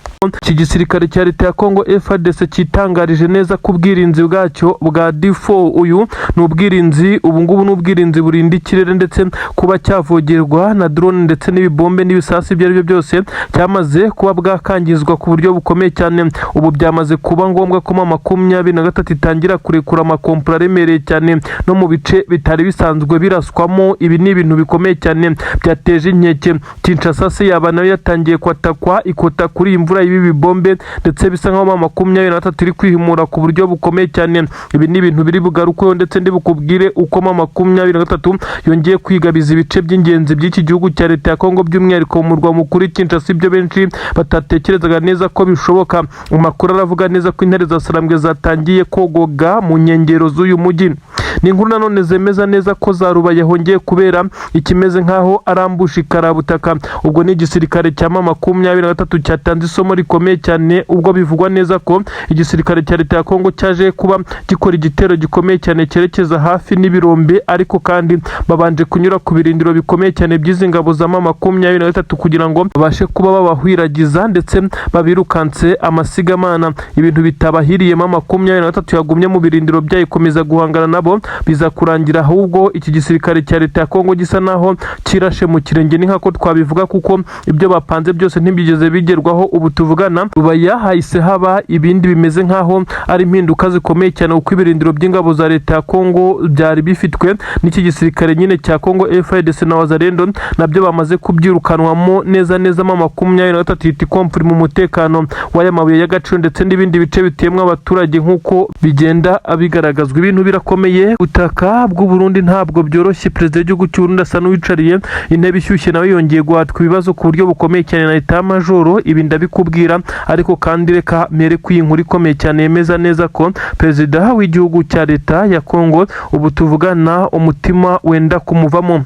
Speaker 1: Iki gisirikare cya leta ya Kongo FARDC cyitangarije neza ko ubwirinzi bwacyo bwa D4, uyu ni ubwirinzi, ubu ngubu ni ubwirinzi burinda ikirere ndetse kuba cyavogerwa na drone ndetse n'ibibombe n'ibisasu ibyo ari byo byose, cyamaze kuba bwakangizwa ku buryo bukomeye cyane. Ubu byamaze kuba ngombwa ko M23 itangira kurekura amakompura aremereye cyane no mu bice bitari bisanzwe biraswamo. Ibi ni ibintu bikomeye cyane byateje inkeke. Kinshasa se yaba nayo yatangiye kwatakwa ikota kuri iyi mvura y'ibi bibombe, ndetse bisa nkaho M23 iri kwihimura ku buryo bukomeye cyane. Ibi ni ibintu biri bugarukweho, ndetse ndi bukubwire uko M23 yongeye kwigabiza ibice by'ingenzi by'iki gihugu cya leta ya Kongo, by'umwihariko mu murwa mukuru Kinshasa, ibyo benshi batatekerezaga neza ko bishoboka. Amakuru aravuga neza ko intare za Sarambwe zatangiye kogoga mu nkengero z'uyu mujyi. Ni inkuru nanone zemeza neza ko za Rubaya hongeye kubera ikimeze nkaho ari ambush karabutaka. Ubwo ni igisirikare cya M23 cyatanze isomo rikomeye cyane, ubwo bivugwa neza ko igisirikare cya leta ya Kongo cyaje kuba gikora igitero gikomeye cyane cyerekeza hafi n'ibirombe, ariko kandi babanje kunyura ku birindiro bikomeye cyane by'izi ngabo za M23 kugira ngo babashe kuba babahwiragiza ndetse babirukanse amasigamana. Ibintu bitabahiriye, M23 yagumye mu birindiro byayo ikomeza guhangana nabo, biza kurangira ahubwo iki gisirikare cya leta ya Kongo gisa naho kirashe mu kirenge, ni nkako twabivuga, kuko ibyo bapanze byose ntibyigeze bigerwaho. Ubu tuvugana Rubaya hahise haba ibindi bimeze nkaho ari impinduka zikomeye cyane, kuko ibirindiro by'ingabo za leta ya Kongo byari bifitwe n'iki gisirikare nyine cya Kongo FARDC na Wazalendo nabyo bamaze kubyirukanwamo neza neza. M23 ihita ikomfura mu mutekano w'aya mabuye y'agaciro ndetse n'ibindi bice bituyemo abaturage, nk'uko bigenda bigaragazwa. Ibintu birakomeye. Butaka bw'u Burundi ntabwo byoroshye. Perezida w'igihugu cy'u Burundi asa n'uwicariye intebe ishyushye, nawe yongeye guhatwa ibibazo ku buryo bukomeye cyane na leta majoro. Ibi ndabikubwira, ariko kandi reka mere ku iyi nkuru ikomeye cyane yemeza neza ko perezida w'igihugu cya leta ya Kongo ubu tuvugana umutima wenda kumuvamo.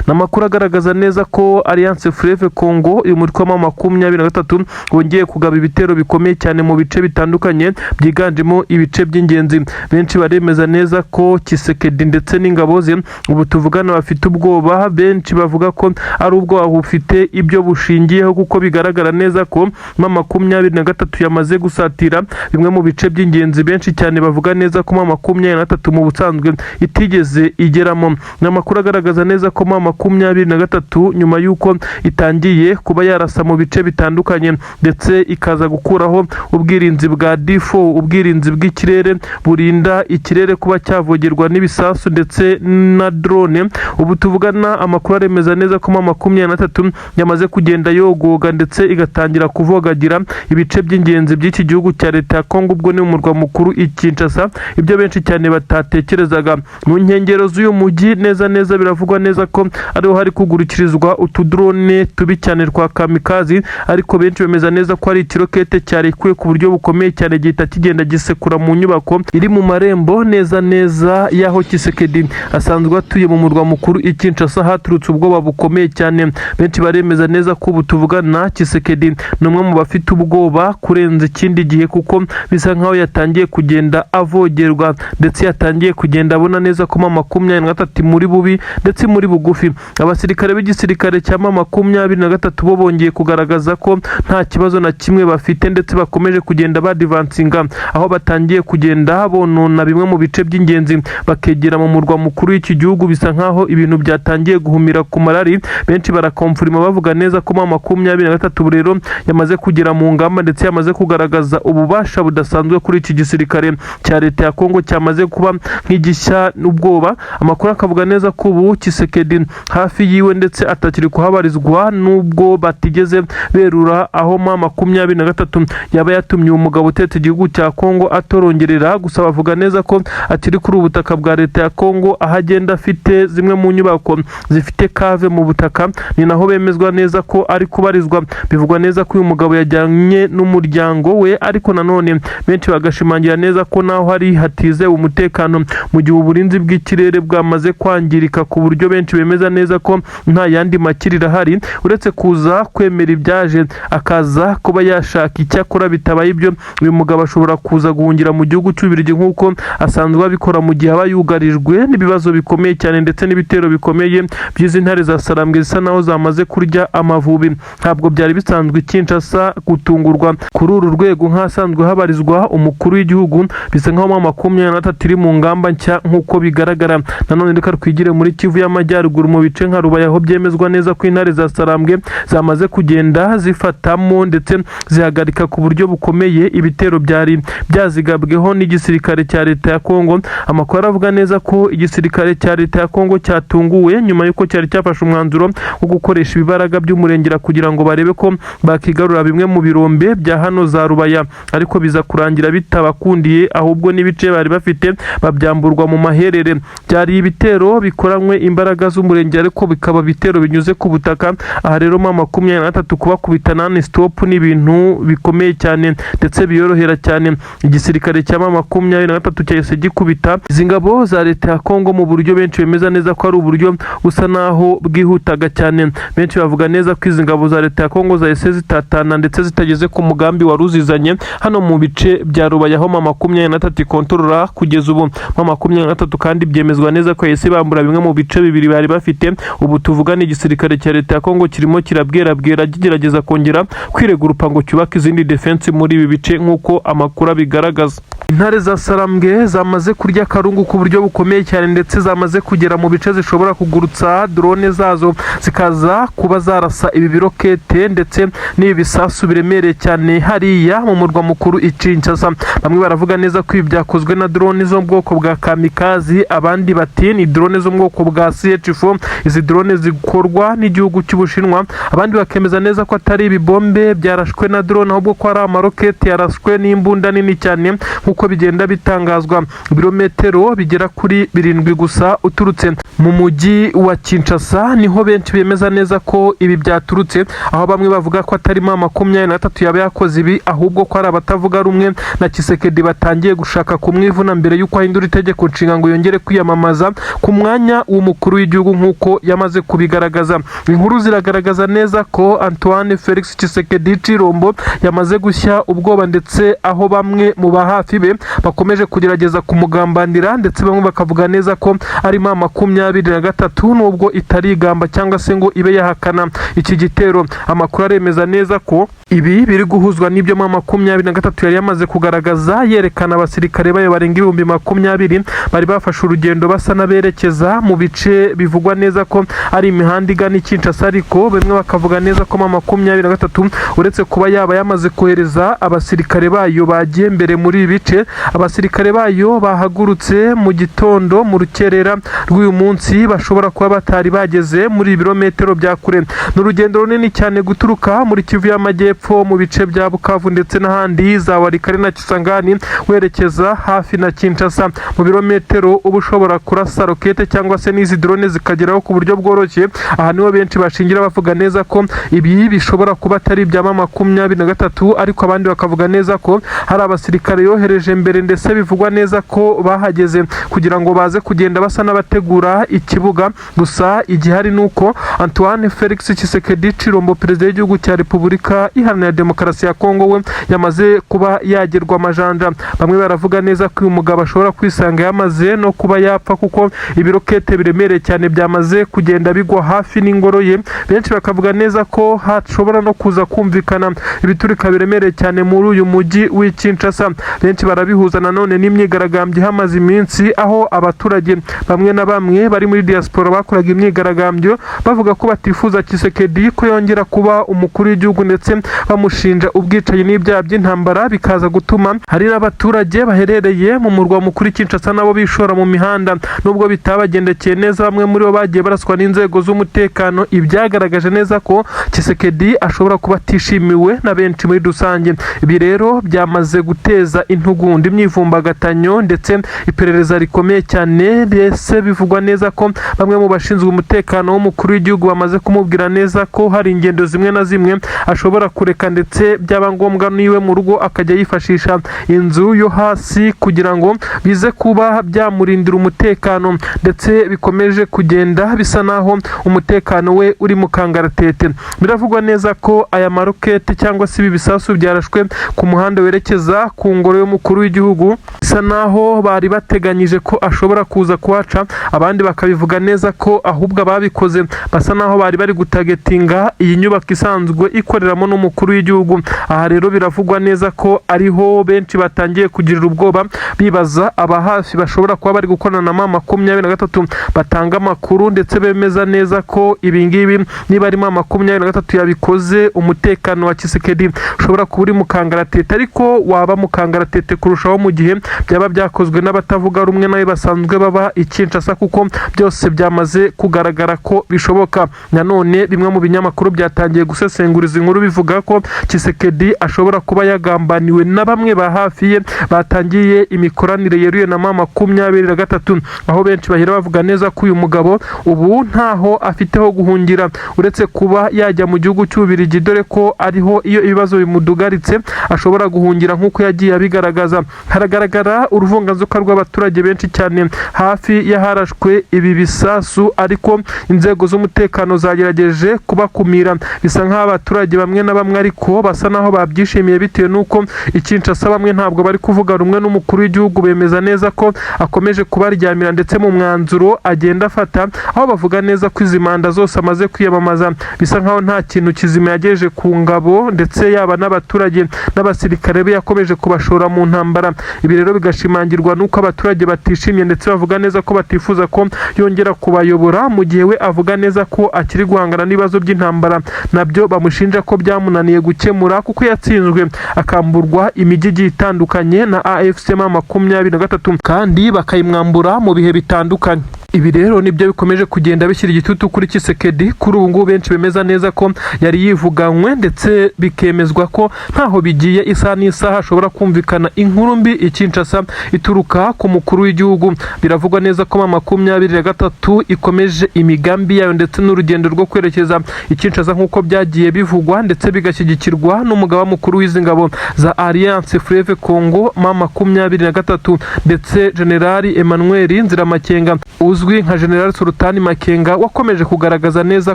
Speaker 1: Ni amakuru agaragaza neza ko Alliance Fleuve Congo, uyu mutwe wa 23, wongeye kugaba ibitero bikomeye cyane mu bice bitandukanye byiganjemo ibice by'ingenzi. Benshi baremeza neza ko Tshisekedi ndetse n'ingabo ze ubu tuvugana bafite ubwoba. Benshi bavuga ko ari ubwoba bufite ibyo bushingiyeho, kuko bigaragara neza ko M23 yamaze gusatira bimwe mu bice by'ingenzi. Benshi cyane bavuga neza ko M23 mu busanzwe itigeze igeramo. Ni amakuru agaragaza neza ko M23, nyuma y'uko itangiye kuba yarasa mu bice bitandukanye ndetse ikaza gukuraho ubwirinzi bwa D4, ubwirinzi bw'ikirere burinda ikirere kuba cyavogerwa n'ibisasu ndetse na drone, ubu tuvugana amakuru aremeza neza ko M23 yamaze kugenda yogoga ndetse igatangira kuvogagira ibice by'ingenzi by'iki gihugu cya leta ya Kongo, ubwo ni umurwa mukuru i Kinshasa, ibyo benshi cyane batatekerezaga. Mu nkengero z'uyu mujyi neza neza biravugwa neza ko ariho hari kugurukirizwa utudrone tubi cyane twa kamikazi, ariko benshi bemeza neza ko ari ikirokete cyarekuwe ku buryo bukomeye cyane, gihita kigenda gisekura mu nyubako iri mu marembo neza neza y'aho Tshisekedi asanzwe atuye mu murwa mukuru i Kinshasa. Haturutse ubwoba bukomeye cyane. Benshi baremeza neza ko ubu tuvugana Tshisekedi ni umwe mu bafite ubwoba kurenza ikindi gihe, kuko bisa nkaho yatangiye kugenda avogerwa ndetse yatangiye kugenda abona neza ko M23 muri bubi ndetse muri bugufi. Abasirikare b'igisirikare cya M23 bo bongeye kugaragaza ko nta kibazo na kimwe bafite, ndetse bakomeje kugenda badivansinga, aho batangiye kugenda bonona bimwe mu bice by'ingenzi, bakegera mu murwa mukuru w'iki gihugu. Bisa nkaho ibintu byatangiye guhumira ku marari. Benshi barakomfurima, bavuga neza ko M23 rero yamaze kugera mu ngamba ndetse yamaze kugaragaza ububasha budasanzwe kuri iki gisirikare cya leta ya Kongo cyamaze kuba nk'igishya n'ubwoba. Amakuru akavuga neza ko ubu Tshisekedi hafi yiwe ndetse atakiri kuhabarizwa, nubwo batigeze berura aho M23 yaba yatumye uwo mugabo utetse igihugu cya Kongo atorongerera. Gusa bavuga neza ko akiri kuri ubu butaka bwa leta ya Kongo, aho agenda afite zimwe mu nyubako zifite cave mu butaka, ni naho bemezwa neza ko ari kubarizwa. Bivugwa neza ko uyu mugabo yajyanye n'umuryango we, ariko nanone benshi bagashimangira neza ko naho hari hatizewe umutekano, mu gihe uburinzi bw'ikirere bwamaze kwangirika, ku buryo benshi bemeza neza ko nta yandi makiriro ahari uretse kuza kwemera ibyaje, akaza kuba yashaka icyo akora. Bitabaye ibyo, uyu mugabo ashobora kuza guhungira mu gihugu cy'Ububiligi nk'uko asanzwe abikora mu gihe aba yugarijwe n'ibibazo bikomeye cyane ndetse n'ibitero bikomeye by'izi ntare za Sarambwe zisa naho zamaze kurya Amavubi. Ntabwo byari bisanzwe i Kinshasa gutungurwa kuri uru rwego nk'ahasanzwe habarizwa umukuru w'igihugu. Bisa nkaho M23 iri mu ngamba nshya nk'uko bigaragara. Nanone reka twigire muri Kivu y'Amajyaruguru, mu bice nka Rubaya, aho byemezwa neza ko intare za Sarambwe zamaze kugenda zifatamo ndetse zihagarika ku buryo bukomeye ibitero byari byazigabweho n'igisirikare cya leta ya Kongo. Amakuru aravuga neza ko igisirikare cya leta ya Kongo cyatunguwe nyuma y'uko cyari cyafashe umwanzuro wo gukoresha ibibaraga by'umurengera kugira ngo barebe ko bakigarura bimwe mu birombe bya hano za Rubaya, ariko biza kurangira bitabakundiye, ahubwo n'ibice bari bafite babyamburwa mu maherere. Byari ibitero bikoranywe imbaraga z'umurengera, ariko bikaba ibitero binyuze ku butaka. Aha rero M23 kubakubita non stop ni ibintu bikomeye cyane ndetse biyorohera cyane. Igisirikare cya M23 cyahise gikubita izi ngabo za leta ya Kongo mu buryo benshi bemeza neza ko ari uburyo busa naho bwihutaga cyane. Benshi bavuga neza ko izi ngabo za leta ya Kongo zahise zitatana ndetse zitageze ku mugambi wari uzizanye hano mu bice bya Rubaya, aho M23 ikontorora kugeza ubu. M23 kandi byemezwa neza ko yahise bambura bimwe mu bice bibiri bari bafite. Ubu tuvugana igisirikare cya leta ya Kongo kirimo kirabwerabwera, kigerageza kongera kwiregurupa ngo cyubake izindi defense muri ibi bice nk'uko amakuru abigaragaza. Intare za Sarambwe zamaze kurya akarungu ku buryo bukomeye cyane, ndetse zamaze kugera mu bice zishobora kugurutsa drone zazo zikaza kuba zarasa ibi birokete ndetse n'ibi bisasu biremereye cyane hariya mu murwa mukuru i Kinshasa. Bamwe baravuga neza ko ibi byakozwe na drone zo mu bwoko bwa kamikazi, abandi bati ni drone zo mu bwoko bwa CH4. ko izi drone zikorwa n'igihugu cy'Ubushinwa, abandi bakemeza neza ko atari ibibombe byarashwe na drone, ahubwo ko ari amaroketi yarashwe n'imbunda nini cyane nk'uko bigenda bitangazwa. Ibirometero bigera kuri 7 gusa uturutse mu mujyi wa Kinshasa niho benshi bemeza neza ko ibi byaturutse, aho bamwe bavuga ko atari M23 yaba yakoze ibi, ahubwo ko ari abatavuga rumwe na Tshisekedi batangiye gushaka kumwivuna mbere y'uko ahindura itegeko nshinga ngo yongere kwiyamamaza ku mwanya w'umukuru w'igihugu nk'uko yamaze kubigaragaza. Inkuru ziragaragaza neza ko Antoine Felix Tshisekedi Tshilombo yamaze gushya ubwoba, ndetse aho bamwe mu ba hafi be bakomeje kugerageza kumugambanira, ndetse bamwe bakavuga neza ko ari M23 nubwo itarigamba cyangwa se ngo ibe yahakana iki gitero. Amakuru aremeza neza ko ibi biri guhuzwa n'ibyo M23 yari yamaze kugaragaza, yerekana abasirikare bayo barenga 20,000 bari bafashe urugendo basa n'aberekeza mu bice bivugwa neza ko ari imihanda igana i Kinshasa, ariko bamwe bakavuga neza ko M23 uretse kuba yaba yamaze kohereza abasirikare bayo bagiye mbere muri ibi bice, abasirikare bayo bahagurutse mu gitondo mu rukerera rw'uyu munsi bashobora kuba batari bageze muri ibirometero bya kure. Ni urugendo runini cyane guturuka muri Kivu y'Amajyepfo mu bice bya Bukavu ndetse n'ahandi za Walikale na Kisangani werekeza hafi na Kinshasa. Mu birometero uba ushobora kurasa rokete cyangwa se n'izi drone zikageraho ku buryo bworoshye. Aha niho benshi bashingira bavuga neza ko ibi bishobora kuba atari ibya M23, ariko abandi bakavuga neza ko hari abasirikare yohereje mbere, ndetse bivugwa neza ko bahageze kugira ngo baze kugenda basa n'abategura ikibuga. Gusa igihari ni uko Antoine Felix Tshisekedi Tshilombo, perezida w'igihugu cya Repubulika Iharanira Demokarasi ya Kongo, we yamaze kuba yagerwa amajanja. Bamwe baravuga neza ko uyu mugabo ashobora kwisanga yamaze no kuba yapfa, kuko ibirokete biremereye cyane byamaze kugenda bigwa hafi n'ingoro ye. Benshi bakavuga neza ko hashobora no kuza kumvikana ibiturika biremereye cyane muri uyu mujyi w'i Kinshasa. Benshi barabihuza nanone n'imyigaragambyo ihamaze iminsi, aho abaturage bamwe na bamwe bari muri diaspora bakoraga imyigaragambyo bavuga ko batifuza Tshisekedi ko yongera kuba umukuru w'igihugu, ndetse bamushinja ubwicanyi n'ibyaha by'intambara, bikaza gutuma hari n'abaturage baherereye mu murwa mukuru Kinshasa nabo bishora mu mihanda. Nubwo bitabagendekeye neza, bamwe muri bo bagiye baraswa n'inzego z'umutekano, ibyagaragaje neza ko Tshisekedi ashobora kuba atishimiwe na benshi muri rusange. Ibi rero byamaze guteza intugunda, imyivumbagatanyo ndetse iperereza rikomeye cyane. Ndetse bivugwa neza ko bamwe mu bashinzwe umutekano w'umukuru w'igihugu bamaze kumubwira neza ko hari ingendo zimwe na zimwe ashobora kureka, ndetse byaba ngombwa niwe mu rugo akajya yifashisha inzu yo hasi kugira ngo bize kuba byamurindira umutekano, ndetse bikomeje kugenda bisa naho umutekano we uri mu kangaratete. Biravugwa neza ko aya marokete cyangwa se ibi bisasu byarashwe ku muhanda werekeza ku ngoro y'umukuru w'igihugu, bisa naho bari bateganyije ko ashobora kuza kuhaca. Abandi bakabivuga neza ko ahubwo ababikoze basa naho bari bari gutargetinga iyi nyubako isanzwe ikoreramo n'umukuru w'igihugu. Aha rero biravugwa neza ko ariho benshi batangiye kugirira ubwoba, bibaza aba hafi bashobora kuba bari gukorana na M23 batanga amakuru, ndetse bemeza neza ko ibi ngibi niba ari M23 yabikoze, umutekano wa Tshisekedi ushobora kuba uri mu kangaratete, ariko waba mu kangaratete kurushaho mu gihe byaba byakozwe n'abatavuga rumwe nawe basanzwe baba i Kinshasa, kuko byose byamaze kugaragara ko bishoboka. Nanone bimwe mu binyamakuru byatangiye gusesengura izi nkuru bivuga ko Tshisekedi ashobora kuba yagambaniwe na bamwe ba hafi ye batangiye imikoranire yeruye na M23, aho benshi bahera bavuga neza ko uyu mugabo ubu ntaho afite ho guhungira uretse kuba yajya mu gihugu cy'Ububiligi, dore ko ariho iyo ibibazo bimudugaritse ashobora guhungira nk'uko yagiye abigaragaza. Haragaragara uruvunganzoka rw'abaturage benshi cyane hafi y'aharashwe ibi bisasu, ariko inzego z'umutekano zagerageje kubakumira. Bisa nk'aho abaturage bamwe na bamwe ariko basa naho babyishimiye, bitewe n'uko i Kinshasa bamwe ntabwo bari kuvuga rumwe n'umukuru w'igihugu, bemeza neza ko akomeje kubaryamira ndetse mu mwanzuro agenda afata, aho bavuga neza ko izi manda zose amaze kwiyamamaza bisa nkaho nta kintu kizima yagejeje ku ngabo, ndetse yaba n'abaturage n'abasirikare be yakomeje kubashora mu ntambara. Ibi rero bigashimangirwa n'uko abaturage batishimye, ndetse bavuga neza ko batifuza ko yongera kubayobora, mu gihe we avuga neza ko akiri guhangana n'ibibazo by'intambara nabyo bamushinja ko byamunaniye gukemura, kuko yatsinzwe akamburwa imijyi igiye itandukanye na AFC M23, kandi bakayimwambura mu bihe bitandukanye. Ibi rero nibyo bikomeje kugenda bishyira igitutu kuri Tshisekedi. Kuri ubu ngubu benshi bemeza neza ko yari yivuganywe, ndetse bikemezwa ko ntaho bigiye, isaha n'isaha hashobora kumvikana inkuru mbi i Kinshasa ituruka ku mukuru w'igihugu. Biravugwa neza ko M23 ikomeje imigambi yayo ndetse n'urugendo rwo kwerekeza i Kinshasa, nk'uko byagiye bivugwa ndetse bigashyigikirwa n'umugaba mukuru w'izi ngabo za Alliance Fleuve Congo M23, ndetse General Emmanuel Nziramakenga uzwi nka General Sultani Makenga, wakomeje kugaragaza neza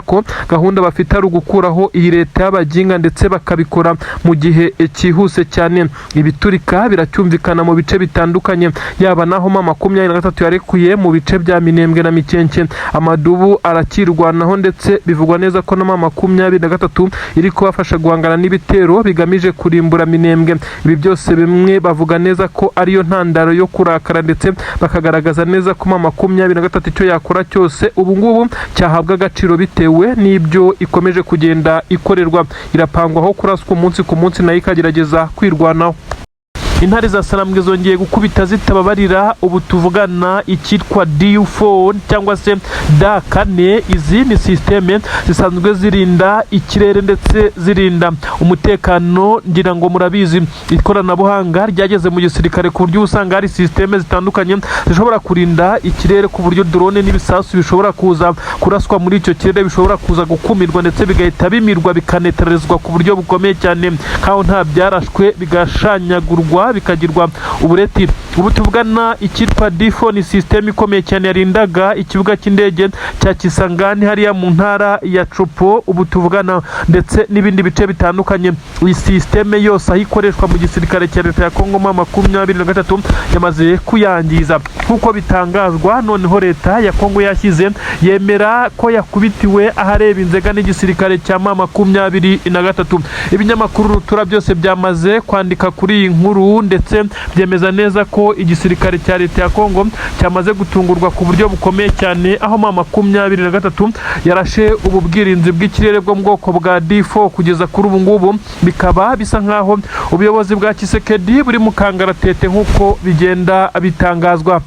Speaker 1: ko gahunda bafite ari ugukuraho iyi leta y'abaginga, ndetse bakabikora mu gihe cyihuse cyane. Ibiturika biracyumvikana mu bice bitandukanye, yaba naho M23 yarekuye mu bice bya Minembwe na Mikenke, amadubu arakirwanaho, ndetse bivugwa neza ko na M23 iri kubafasha guhangana n'ibitero bigamije kurimbura Minembwe. Ibi byose bimwe bavuga neza ko ariyo ntandaro yo kurakara, ndetse bakagaragaza neza ko M23 icyo yakora cyose ubu ngubu cyahabwa agaciro bitewe n'ibyo ikomeje kugenda ikorerwa. Irapangwaho kuraswa umunsi ku munsi, nayo ikagerageza kwirwanaho. Intare za Sarambwe zongeye gukubita zitababarira. Ubu tuvugana icyitwa D4 cyangwa se D4, izi ni système zisanzwe zirinda ikirere ndetse zirinda umutekano. Ngira ngo murabizi, ikoranabuhanga ryageze mu gisirikare ku buryo usanga hari système zitandukanye zishobora kurinda ikirere, ku buryo drone n'ibisasu bishobora kuza kuraswa muri icyo kirere bishobora kuza gukumirwa, ndetse bigahita bimirwa, bikanetarezwa ku buryo bukomeye cyane nkaho nta byarashwe, bigashanyagurwa, bikagirwa ubureti. Ubu tuvugana icyitwa D4 ni système ikomeye cyane yarindaga ikibuga cy'indege cya Kisangani hariya mu ntara ya Tshopo, ubu tuvugana, ndetse n'ibindi bice bitandukanye. Iyi système yose aho ikoreshwa mu gisirikare cya leta ya Kongo M23 yamaze kuyangiza nk'uko bitangazwa. Noneho leta ya Kongo yashyize yemera ko yakubitiwe ahareba inzega n'igisirikare cya M23. Ibinyamakuru rutura byose byamaze kwandika kuri iyi nkuru, ndetse byemeza neza ko igisirikare cya leta ya Kongo cyamaze gutungurwa ku buryo bukomeye cyane, aho M23 yarashe ubu bwirinzi bw'ikirere bwo mu bwoko bwa D4. Kugeza kuri ubu ngubu bikaba bisa nkaho ubuyobozi bwa Tshisekedi buri mu kangaratete, nk'uko bigenda bitangazwa.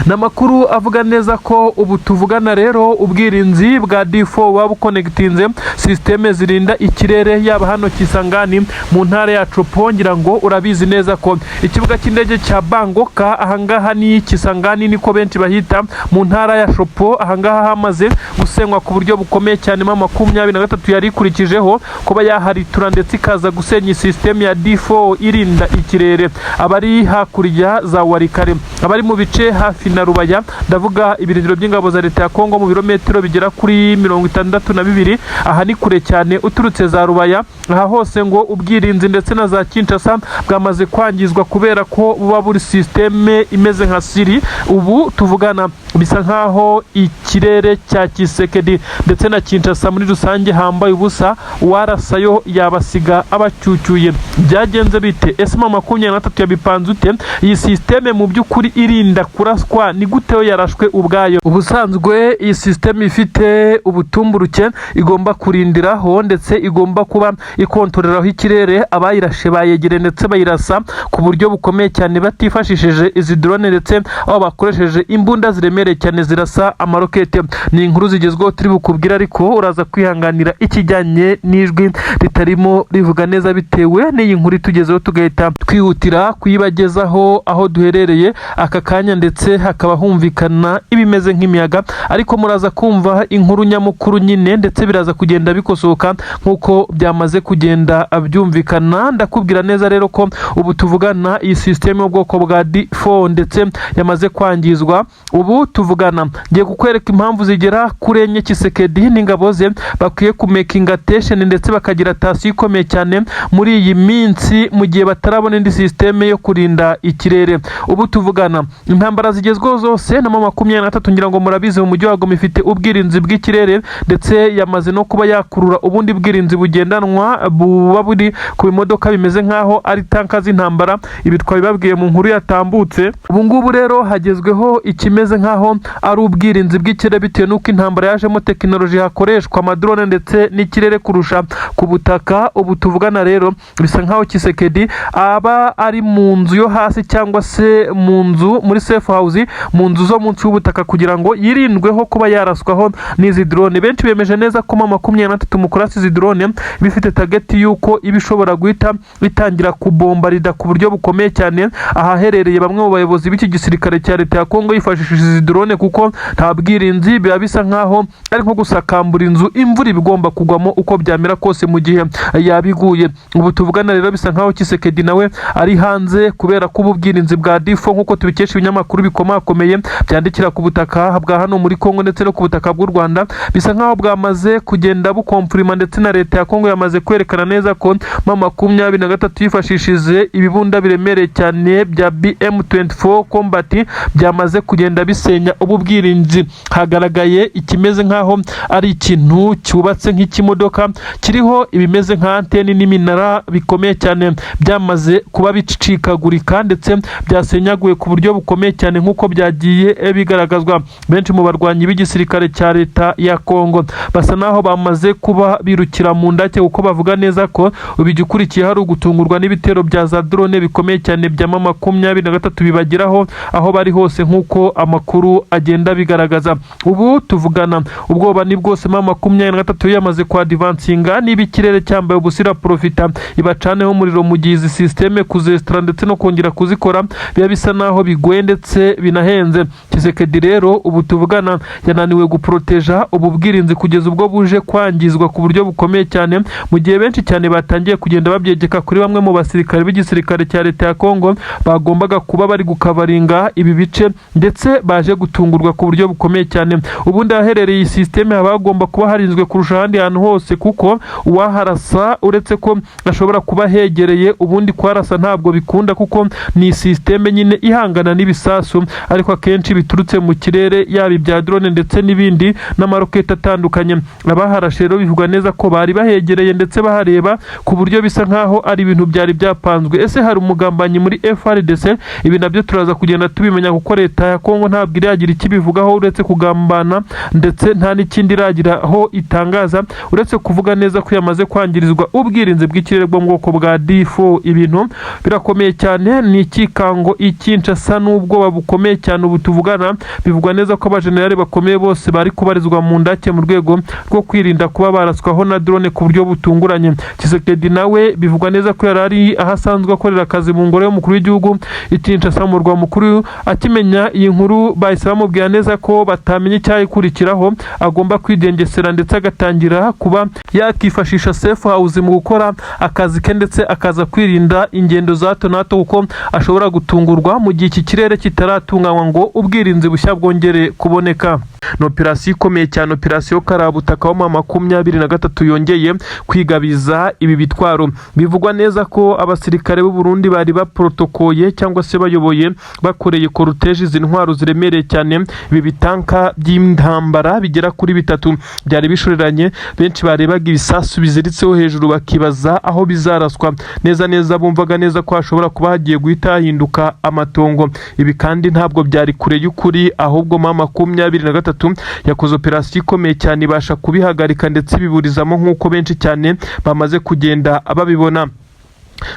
Speaker 1: Ni amakuru avuga neza ko ubu tuvugana rero ubwirinzi bwa D4 buba bukonegitinze système zirinda ikirere, yaba hano Kisangani mu ntara ya Tshopo. Ngira ngo urabizi neza ko ikibuga cy'indege cya Bangoka, ahangaha ni Kisangani niko benshi bahita, mu ntara ya Tshopo, ahangaha hamaze gusenywa ku buryo bukomeye cyane. M23 yari ikurikijeho kuba yaharitura, ndetse ikaza gusenya système ya D4 irinda ikirere. Abari hakurya za Walikale, abari mu bice hafi na Rubaya, ndavuga ibirindiro by'ingabo za leta ya Kongo mu birometero bigera kuri 62, aha ni kure cyane uturutse za Rubaya, aha hose ngo ubwirinzi ndetse na za Kinshasa bwamaze kwangizwa, kubera ko buba buri système imeze nka siri. Ubu tuvugana bisa nkaho ikirere cya Tshisekedi ndetse na Kinshasa muri rusange hambaye ubusa, uwarasayo yabasiga abacyucyuye. Byagenze bite ese? M23 yabipanze ute? Iyi système mu by'ukuri irinda kuraswa ni gute yo yarashwe ubwayo? Ubusanzwe iyi système ifite ubutumburuke igomba kurindiraho, ndetse igomba kuba ikontoreraho ikirere. Abayirashe bayegereye ndetse bayirasa ku buryo bukomeye cyane batifashishije izi drone, ndetse aho bakoresheje imbunda ziremereye cyane zirasa amarokete. Ni inkuru zigezweho turi bukubwire, ariko uraza kwihanganira ikijyanye n'ijwi ritarimo rivuga neza bitewe n'iyi nkuru itugezeho, tugahita twihutira kuyibagezaho aho duherereye aka kanya, ndetse hakaba humvikana ibimeze nk'imiyaga, ariko muraza kumva inkuru nyamukuru nyine, ndetse biraza kugenda bikosoka nk'uko byamaze kugenda byumvikana. Ndakubwira neza rero ko ubu tuvugana iyi système y'ubwoko bwa D4 ndetse yamaze kwangizwa. Ubu tuvugana ngiye kukwereka impamvu zigera kuri enye Tshisekedi n'ingabo ze bakwiye kumakinga attention, ndetse bakagira attention ikomeye cyane muri iyi minsi, mu gihe batarabona indi système yo kurinda ikirere. Ubu tuvugana intambara zigezweho zose na M23, ngira ngo murabizi, mu mujyi wa Goma ifite ubwirinzi bw'ikirere, ndetse yamaze no kuba yakurura ubundi bwirinzi bugendanwa buba buri ku bimodoka bimeze nk'aho ari tanka z'intambara. Ibi twabibabwiye mu nkuru yatambutse. Ubu ngubu rero hagezweho ikimeze nk'aho nk'aho ari ubwirinzi bw'ikirere, bitewe n'uko intambara yajemo tekinoloji, hakoreshwa amadrone ndetse n'ikirere kurusha ku butaka. Ubu tuvugana rero bisa nk'aho Tshisekedi aba ari mu nzu yo hasi cyangwa se mu nzu muri safe house, mu nzu zo munsi y'ubutaka, kugira ngo yirindweho kuba yaraswaho n'izi drone. Benshi bemeje neza ko M23 mu kurasa izi drone bifite target y'uko iba ishobora guhita itangira kubombarida ku buryo bukomeye cyane ahaherereye bamwe mu bayobozi b'iki gisirikare cya leta ya Kongo yifashishije izi drone, kuko nta bwirinzi, biba bisa nkaho ari nko gusakambura inzu, imvura iba igomba kugwamo uko byamera kose mu gihe yabiguye. Ubu tuvugana rero bisa nkaho Tshisekedi nawe ari hanze kubera ko ubu bwirinzi bwa D4, nk'uko tubikesha ibinyamakuru bikomakomeye byandikira ku butaka bwa hano muri Kongo ndetse no ku butaka bw'u Rwanda, bisa nkaho bwamaze kugenda bukomfirima, ndetse na leta ya Kongo yamaze kwerekana neza ko M23 yifashishije ibibunda biremereye cyane bya BM24 Combat byamaze kugenda bisenya ubu bwirinzi. Hagaragaye ikimeze nkaho ari ikintu cyubatse nk'ikimodoka kiriho ibimeze nka anteni n'iminara bikomeye cyane, byamaze kuba bicikagurika ndetse byasenyaguye ku buryo bukomeye cyane, nk'uko byagiye bigaragazwa. Benshi mu barwanyi b'igisirikare cya leta ya Kongo basa naho bamaze kuba birukira mu ndake, kuko bavuga neza ko ubu igikurikiye hari ugutungurwa n'ibitero bya za drone bikomeye cyane bya M23 bibageraho aho bari hose, nk'uko amakuru agenda bigaragaza. Ubu tuvugana ubwoba ni bwose. M23 yamaze kwadivansinga, niba ikirere cyambaye ubusira profita ibacaneho umuriro, mu gihe izi système kuzesitara ndetse no kongera kuzikora biba bisa naho bigoye ndetse binahenze. Tshisekedi rero ubu tuvugana yananiwe guporoteja ubu bwirinzi kugeza ubwo buje kwangizwa ku buryo bukomeye cyane, mu gihe benshi cyane batangiye kugenda babyegeka kuri bamwe mu basirikare b'igisirikare cya leta ya Kongo bagombaga kuba bari gukavaringa ibi bice, ndetse baje gutungurwa ku buryo bukomeye cyane. Ubundi ahaherereye iyi système haba hagomba kuba harinzwe kurusha ahandi hantu hose, kuko uwaharasa, uretse ko ashobora kuba hegereye, ubundi kuharasa ntabwo bikunda, kuko ni système nyine ihangana n'ibisasu, ariko akenshi biturutse mu kirere, yaba ibya drone ndetse n'ibindi n'amaroketi atandukanye. Abaharashe rero bivugwa neza ko bari bahegereye ndetse bahareba ku buryo bisa nkaho ari ibintu byari byapanzwe. Ese hari umugambanyi muri FARDC? Ibi nabyo turaza kugenda tubimenya, kuko leta ya Kongo ntabwo iragira icyo ibivugaho uretse kugambana, ndetse nta n'ikindi iragira aho itangaza uretse kuvuga neza ko yamaze kwangirizwa ubwirinzi bw'ikirere bwo mu bwoko bwa D4. Ibintu birakomeye cyane, ni ikikango i Kinshasa n'ubwoba bukomeye cyane. Ubu tuvugana bivugwa neza ko abajenerali bakomeye bose bari kubarizwa mu ndake mu rwego rwo kwirinda kuba baraswaho na drone ku buryo butunguranye. Tshisekedi nawe bivugwa neza ko yari ari aho asanzwe akorera akazi mu ngoro y'umukuru w'igihugu i Kinshasa, mu murwa mukuru. Akimenya iyi nkuru bahise bamubwira neza ko batamenya icyayikurikiraho, agomba kwigengesera ndetse agatangira kuba yakifashisha safe house mu gukora akazi ke, ndetse akaza kwirinda ingendo za hato na hato, kuko ashobora gutungurwa mu gihe iki kirere kitaratunganywa ngo ubwirinzi bushya bwongere kuboneka. Ni operasiyo ikomeye cyane, operasiyo karabutaka wa M23 yongeye kwigabiza ibi bitwaro. Bivugwa neza ko abasirikare b'u Burundi bari baporotokoye cyangwa se bayoboye, bakoreye cortège izi ntwaro ziremereye cyane, ibi bitanka by'intambara bigera kuri bitatu byari bishoreranye. Benshi barebaga ibisasu biziritseho hejuru bakibaza aho bizaraswa neza neza, bumvaga neza ko hashobora kuba hagiye guhita hahinduka amatongo. Ibi kandi ntabwo byari kure y'ukuri, ahubwo M23 yakoze operasiyo ikomeye cyane ibasha kubihagarika ndetse biburizamo, nk'uko benshi cyane bamaze kugenda babibona.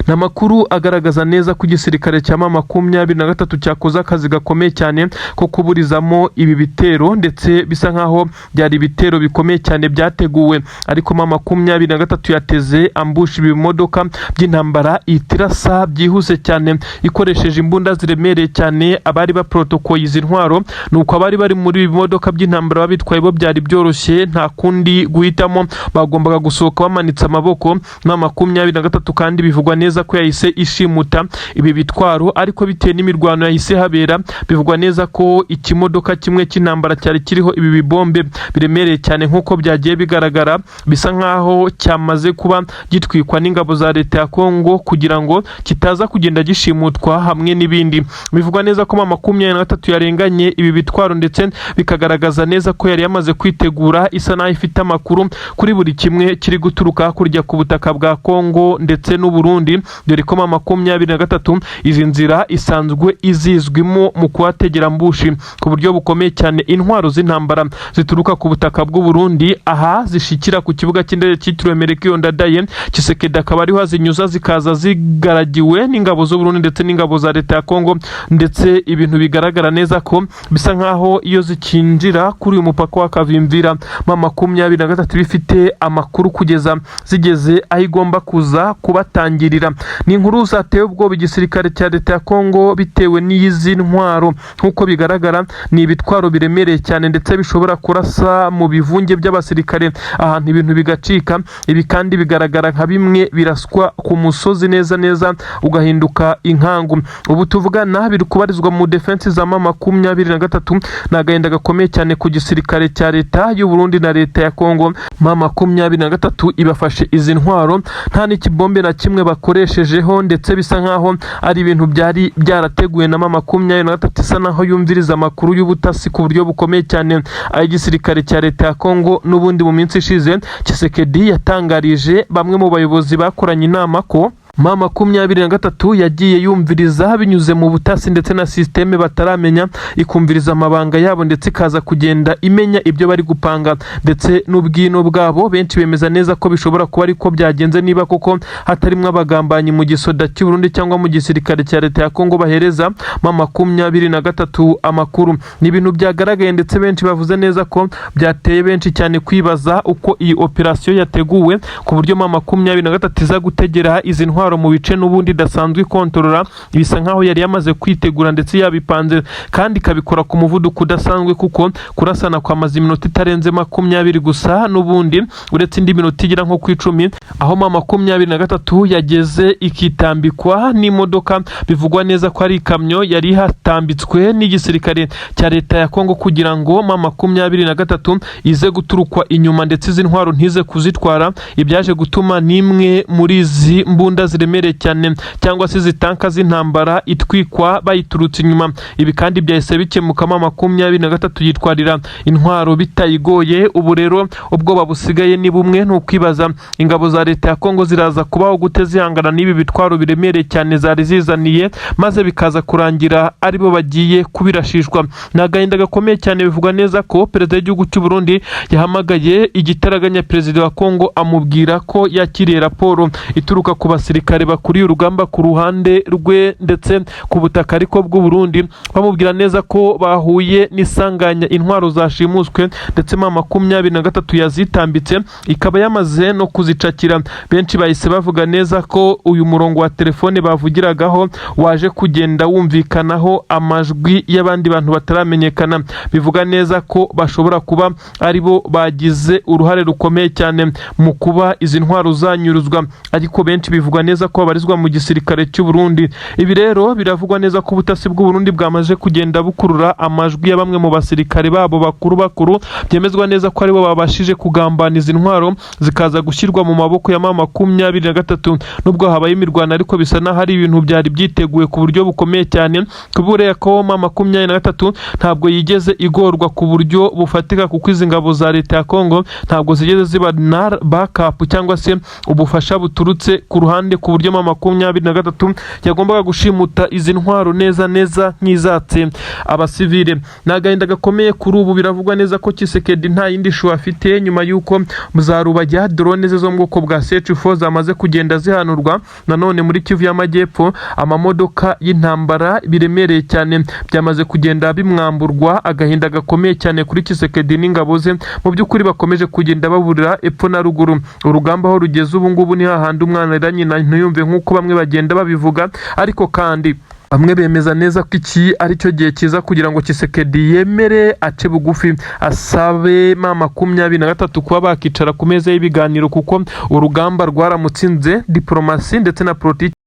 Speaker 1: Ni amakuru agaragaza neza ko igisirikare cya M23 cyakoze akazi gakomeye cyane ko kuburizamo ibi bitero, ndetse bisa nkaho byari ibitero bikomeye cyane byateguwe, ariko M23 yateze ambush ibi bimodoka by'intambara, ihita irasa byihuse cyane ikoresheje imbunda ziremereye cyane abari baprotokoye izi ntwaro. Nuko abari bari muri ibi bimodoka by'intambara babitwaye bo byari byoroshye, nta kundi guhitamo, bagombaga gusohoka bamanitse amaboko. M23 kandi bivugwa neza ko yahise ishimuta ibi bitwaro, ariko bitewe n'imirwano yahise habera, bivugwa neza ko ikimodoka kimwe cy'intambara cyari kiriho ibi bibombe biremereye cyane, nk'uko byagiye bigaragara, bisa nkaho cyamaze kuba gitwikwa n'ingabo za leta ya Kongo kugira ngo kitaza kugenda gishimutwa hamwe n'ibindi. Bivugwa neza ko M23 yarenganye ibi bitwaro, ndetse bikagaragaza neza ko yari yamaze kwitegura, isa naho ifite amakuru kuri buri kimwe kiri guturuka hakurya ku butaka bwa Kongo ndetse n'u Burundi. Burundi, dore ko M23 izi nzira isanzwe izizwimo mu kuhategera ambush ku buryo bukomeye cyane. Intwaro z'intambara zituruka ku butaka bw'u Burundi aha zishikira ku kibuga cy'indege cyitiriwe Melchior Ndadaye, Tshisekedi akaba ariho azinyuza, zikaza zigaragiwe n'ingabo z'u Burundi ndetse n'ingabo za leta ya Kongo. Ndetse ibintu bigaragara neza ko bisa nkaho iyo zikinjira kuri uyu mupaka wa Kavimvira, M23 bifite amakuru kugeza zigeze aho igomba kuza kubatangirira. Ni inkuru zateye ubwoba igisirikare cya leta ya Kongo bitewe n'izi ntwaro. Nk'uko bigaragara, ni ibitwaro biremereye cyane ndetse bishobora kurasa mu bivunge by'abasirikare ahantu ibintu bigacika. Ibi kandi bigaragara nka bimwe biraswa ku musozi neza neza ugahinduka inkangu. Ubu tuvugana biri kubarizwa mu defense za M23. Ni agahinda gakomeye cyane ku gisirikare cya leta y'u Burundi na leta ya Kongo. M23 ibafashe izi ntwaro nta n'ikibombe na kimwe bakoreshejeho, ndetse bisa nkaho ari ibintu byari byarateguwe na M23, isa naho yumviriza amakuru y'ubutasi ku buryo bukomeye cyane ay'igisirikare cya leta ya Kongo. N'ubundi mu minsi ishize Tshisekedi yatangarije bamwe mu bayobozi bakoranye inama ko M23 yagiye yumviriza binyuze mu butasi ndetse na système bataramenya, ikumviriza amabanga yabo ndetse ikaza kugenda imenya ibyo bari gupanga ndetse n'ubwino bwabo. Benshi bemeza neza ko bishobora kuba ariko byagenze, niba koko hatarimo abagambanyi mu gisoda cy'u Burundi cyangwa mu gisirikare cya leta ya Kongo bahereza M23 amakuru. Ni ibintu byagaragaye ndetse benshi bavuze neza ko byateye benshi cyane kwibaza uko iyi operasiyo yateguwe ku buryo M23 iza gutegera izi ntwaro mu bice n'ubundi idasanzwe ikontorora. Bisa nkaho yari yamaze kwitegura ndetse yabipanze, kandi ikabikora ku muvuduko udasanzwe, kuko kurasana kwamaze iminota itarenze 20 gusa, n'ubundi uretse indi minota igera nko ku 10, aho M23 yageze ikitambikwa n'imodoka bivugwa neza ko ari ikamyo yari ihatambitswe n'igisirikare cya leta ya Kongo kugira ngo M23 ize guturukwa inyuma ndetse izi ntwaro ntize kuzitwara. Ibyaje gutuma n'imwe muri izi mbunda ziremereye cyane cyangwa se izi tanka z'intambara itwikwa bayiturutse inyuma. Ibi kandi byahise bikemuka, M23 yitwarira intwaro bitayigoye. Ubu rero ubwoba busigaye ni bumwe, ni ukwibaza ingabo za leta ya Kongo ziraza kubaho gute zihangana n'ibi bitwaro biremereye cyane zari zizaniye, maze bikaza kurangira aribo bagiye kubirashishwa. Ni agahinda gakomeye cyane. Bivugwa neza ko perezida w'igihugu cy'u Burundi yahamagaye igitaraganya perezida wa Kongo, amubwira ko yakiriye raporo ituruka ku basirikare bakuriye urugamba ku ruhande rwe ndetse ku butaka ariko bw'u Burundi, bamubwira neza ko bahuye n'isanganya, intwaro zashimuswe ndetse M23 yazitambitse ikaba yamaze no kuzicakira. Benshi bahise bavuga neza ko uyu murongo wa telefone bavugiragaho waje kugenda wumvikanaho amajwi y'abandi bantu bataramenyekana, bivuga neza ko bashobora kuba aribo bagize uruhare rukomeye cyane mu kuba izi ntwaro zanyuruzwa, ariko benshi bivugwa neza ko babarizwa mu gisirikare cy'u Burundi. Ibi rero biravugwa neza ko ubutasi bw'u Burundi bwamaze kugenda bukurura amajwi ya bamwe mu basirikare babo bakuru bakuru, byemezwa neza ko aribo babashije kugambana izi ntwaro zikaza gushyirwa mu maboko ya M23. Nubwo habaye imirwano, ariko bisa n'aho ari ibintu byari byiteguwe ku buryo bukomeye cyane, kubera ko M23 ntabwo yigeze igorwa ku buryo bufatika, kuko izi ngabo za leta ya Kongo ntabwo zigeze ziba na backup cyangwa se ubufasha buturutse ku ruhande, ku buryo M23 yagombaga gushimuta izi ntwaro neza neza nk'izatse abasivile. Ni agahinda gakomeye kuri ubu. Biravugwa neza ko Tshisekedi nta yindi choix afite nyuma y'uko za Rubaya drone ze zo mu bwoko bwa CH4 zamaze kugenda zihanurwa. Nanone muri Kivu y'Amajyepfo amamodoka y'intambara biremereye cyane byamaze kugenda bimwamburwa. Agahinda gakomeye cyane kuri Tshisekedi n'ingabo ze, mu by'ukuri bakomeje kugenda baburira epfo na ruguru. Urugamba aho rugeze ubu ngubu ni hahandi umwana arira nyina ntiyumve, nk'uko bamwe bagenda babivuga. Ariko kandi bamwe bemeza neza ko iki ari cyo gihe cyiza kugira ngo Tshisekedi yemere ace bugufi, asabe M23 kuba bakicara ku meza y'ibiganiro, kuko urugamba rwaramutsinze diporomasi ndetse na politiki.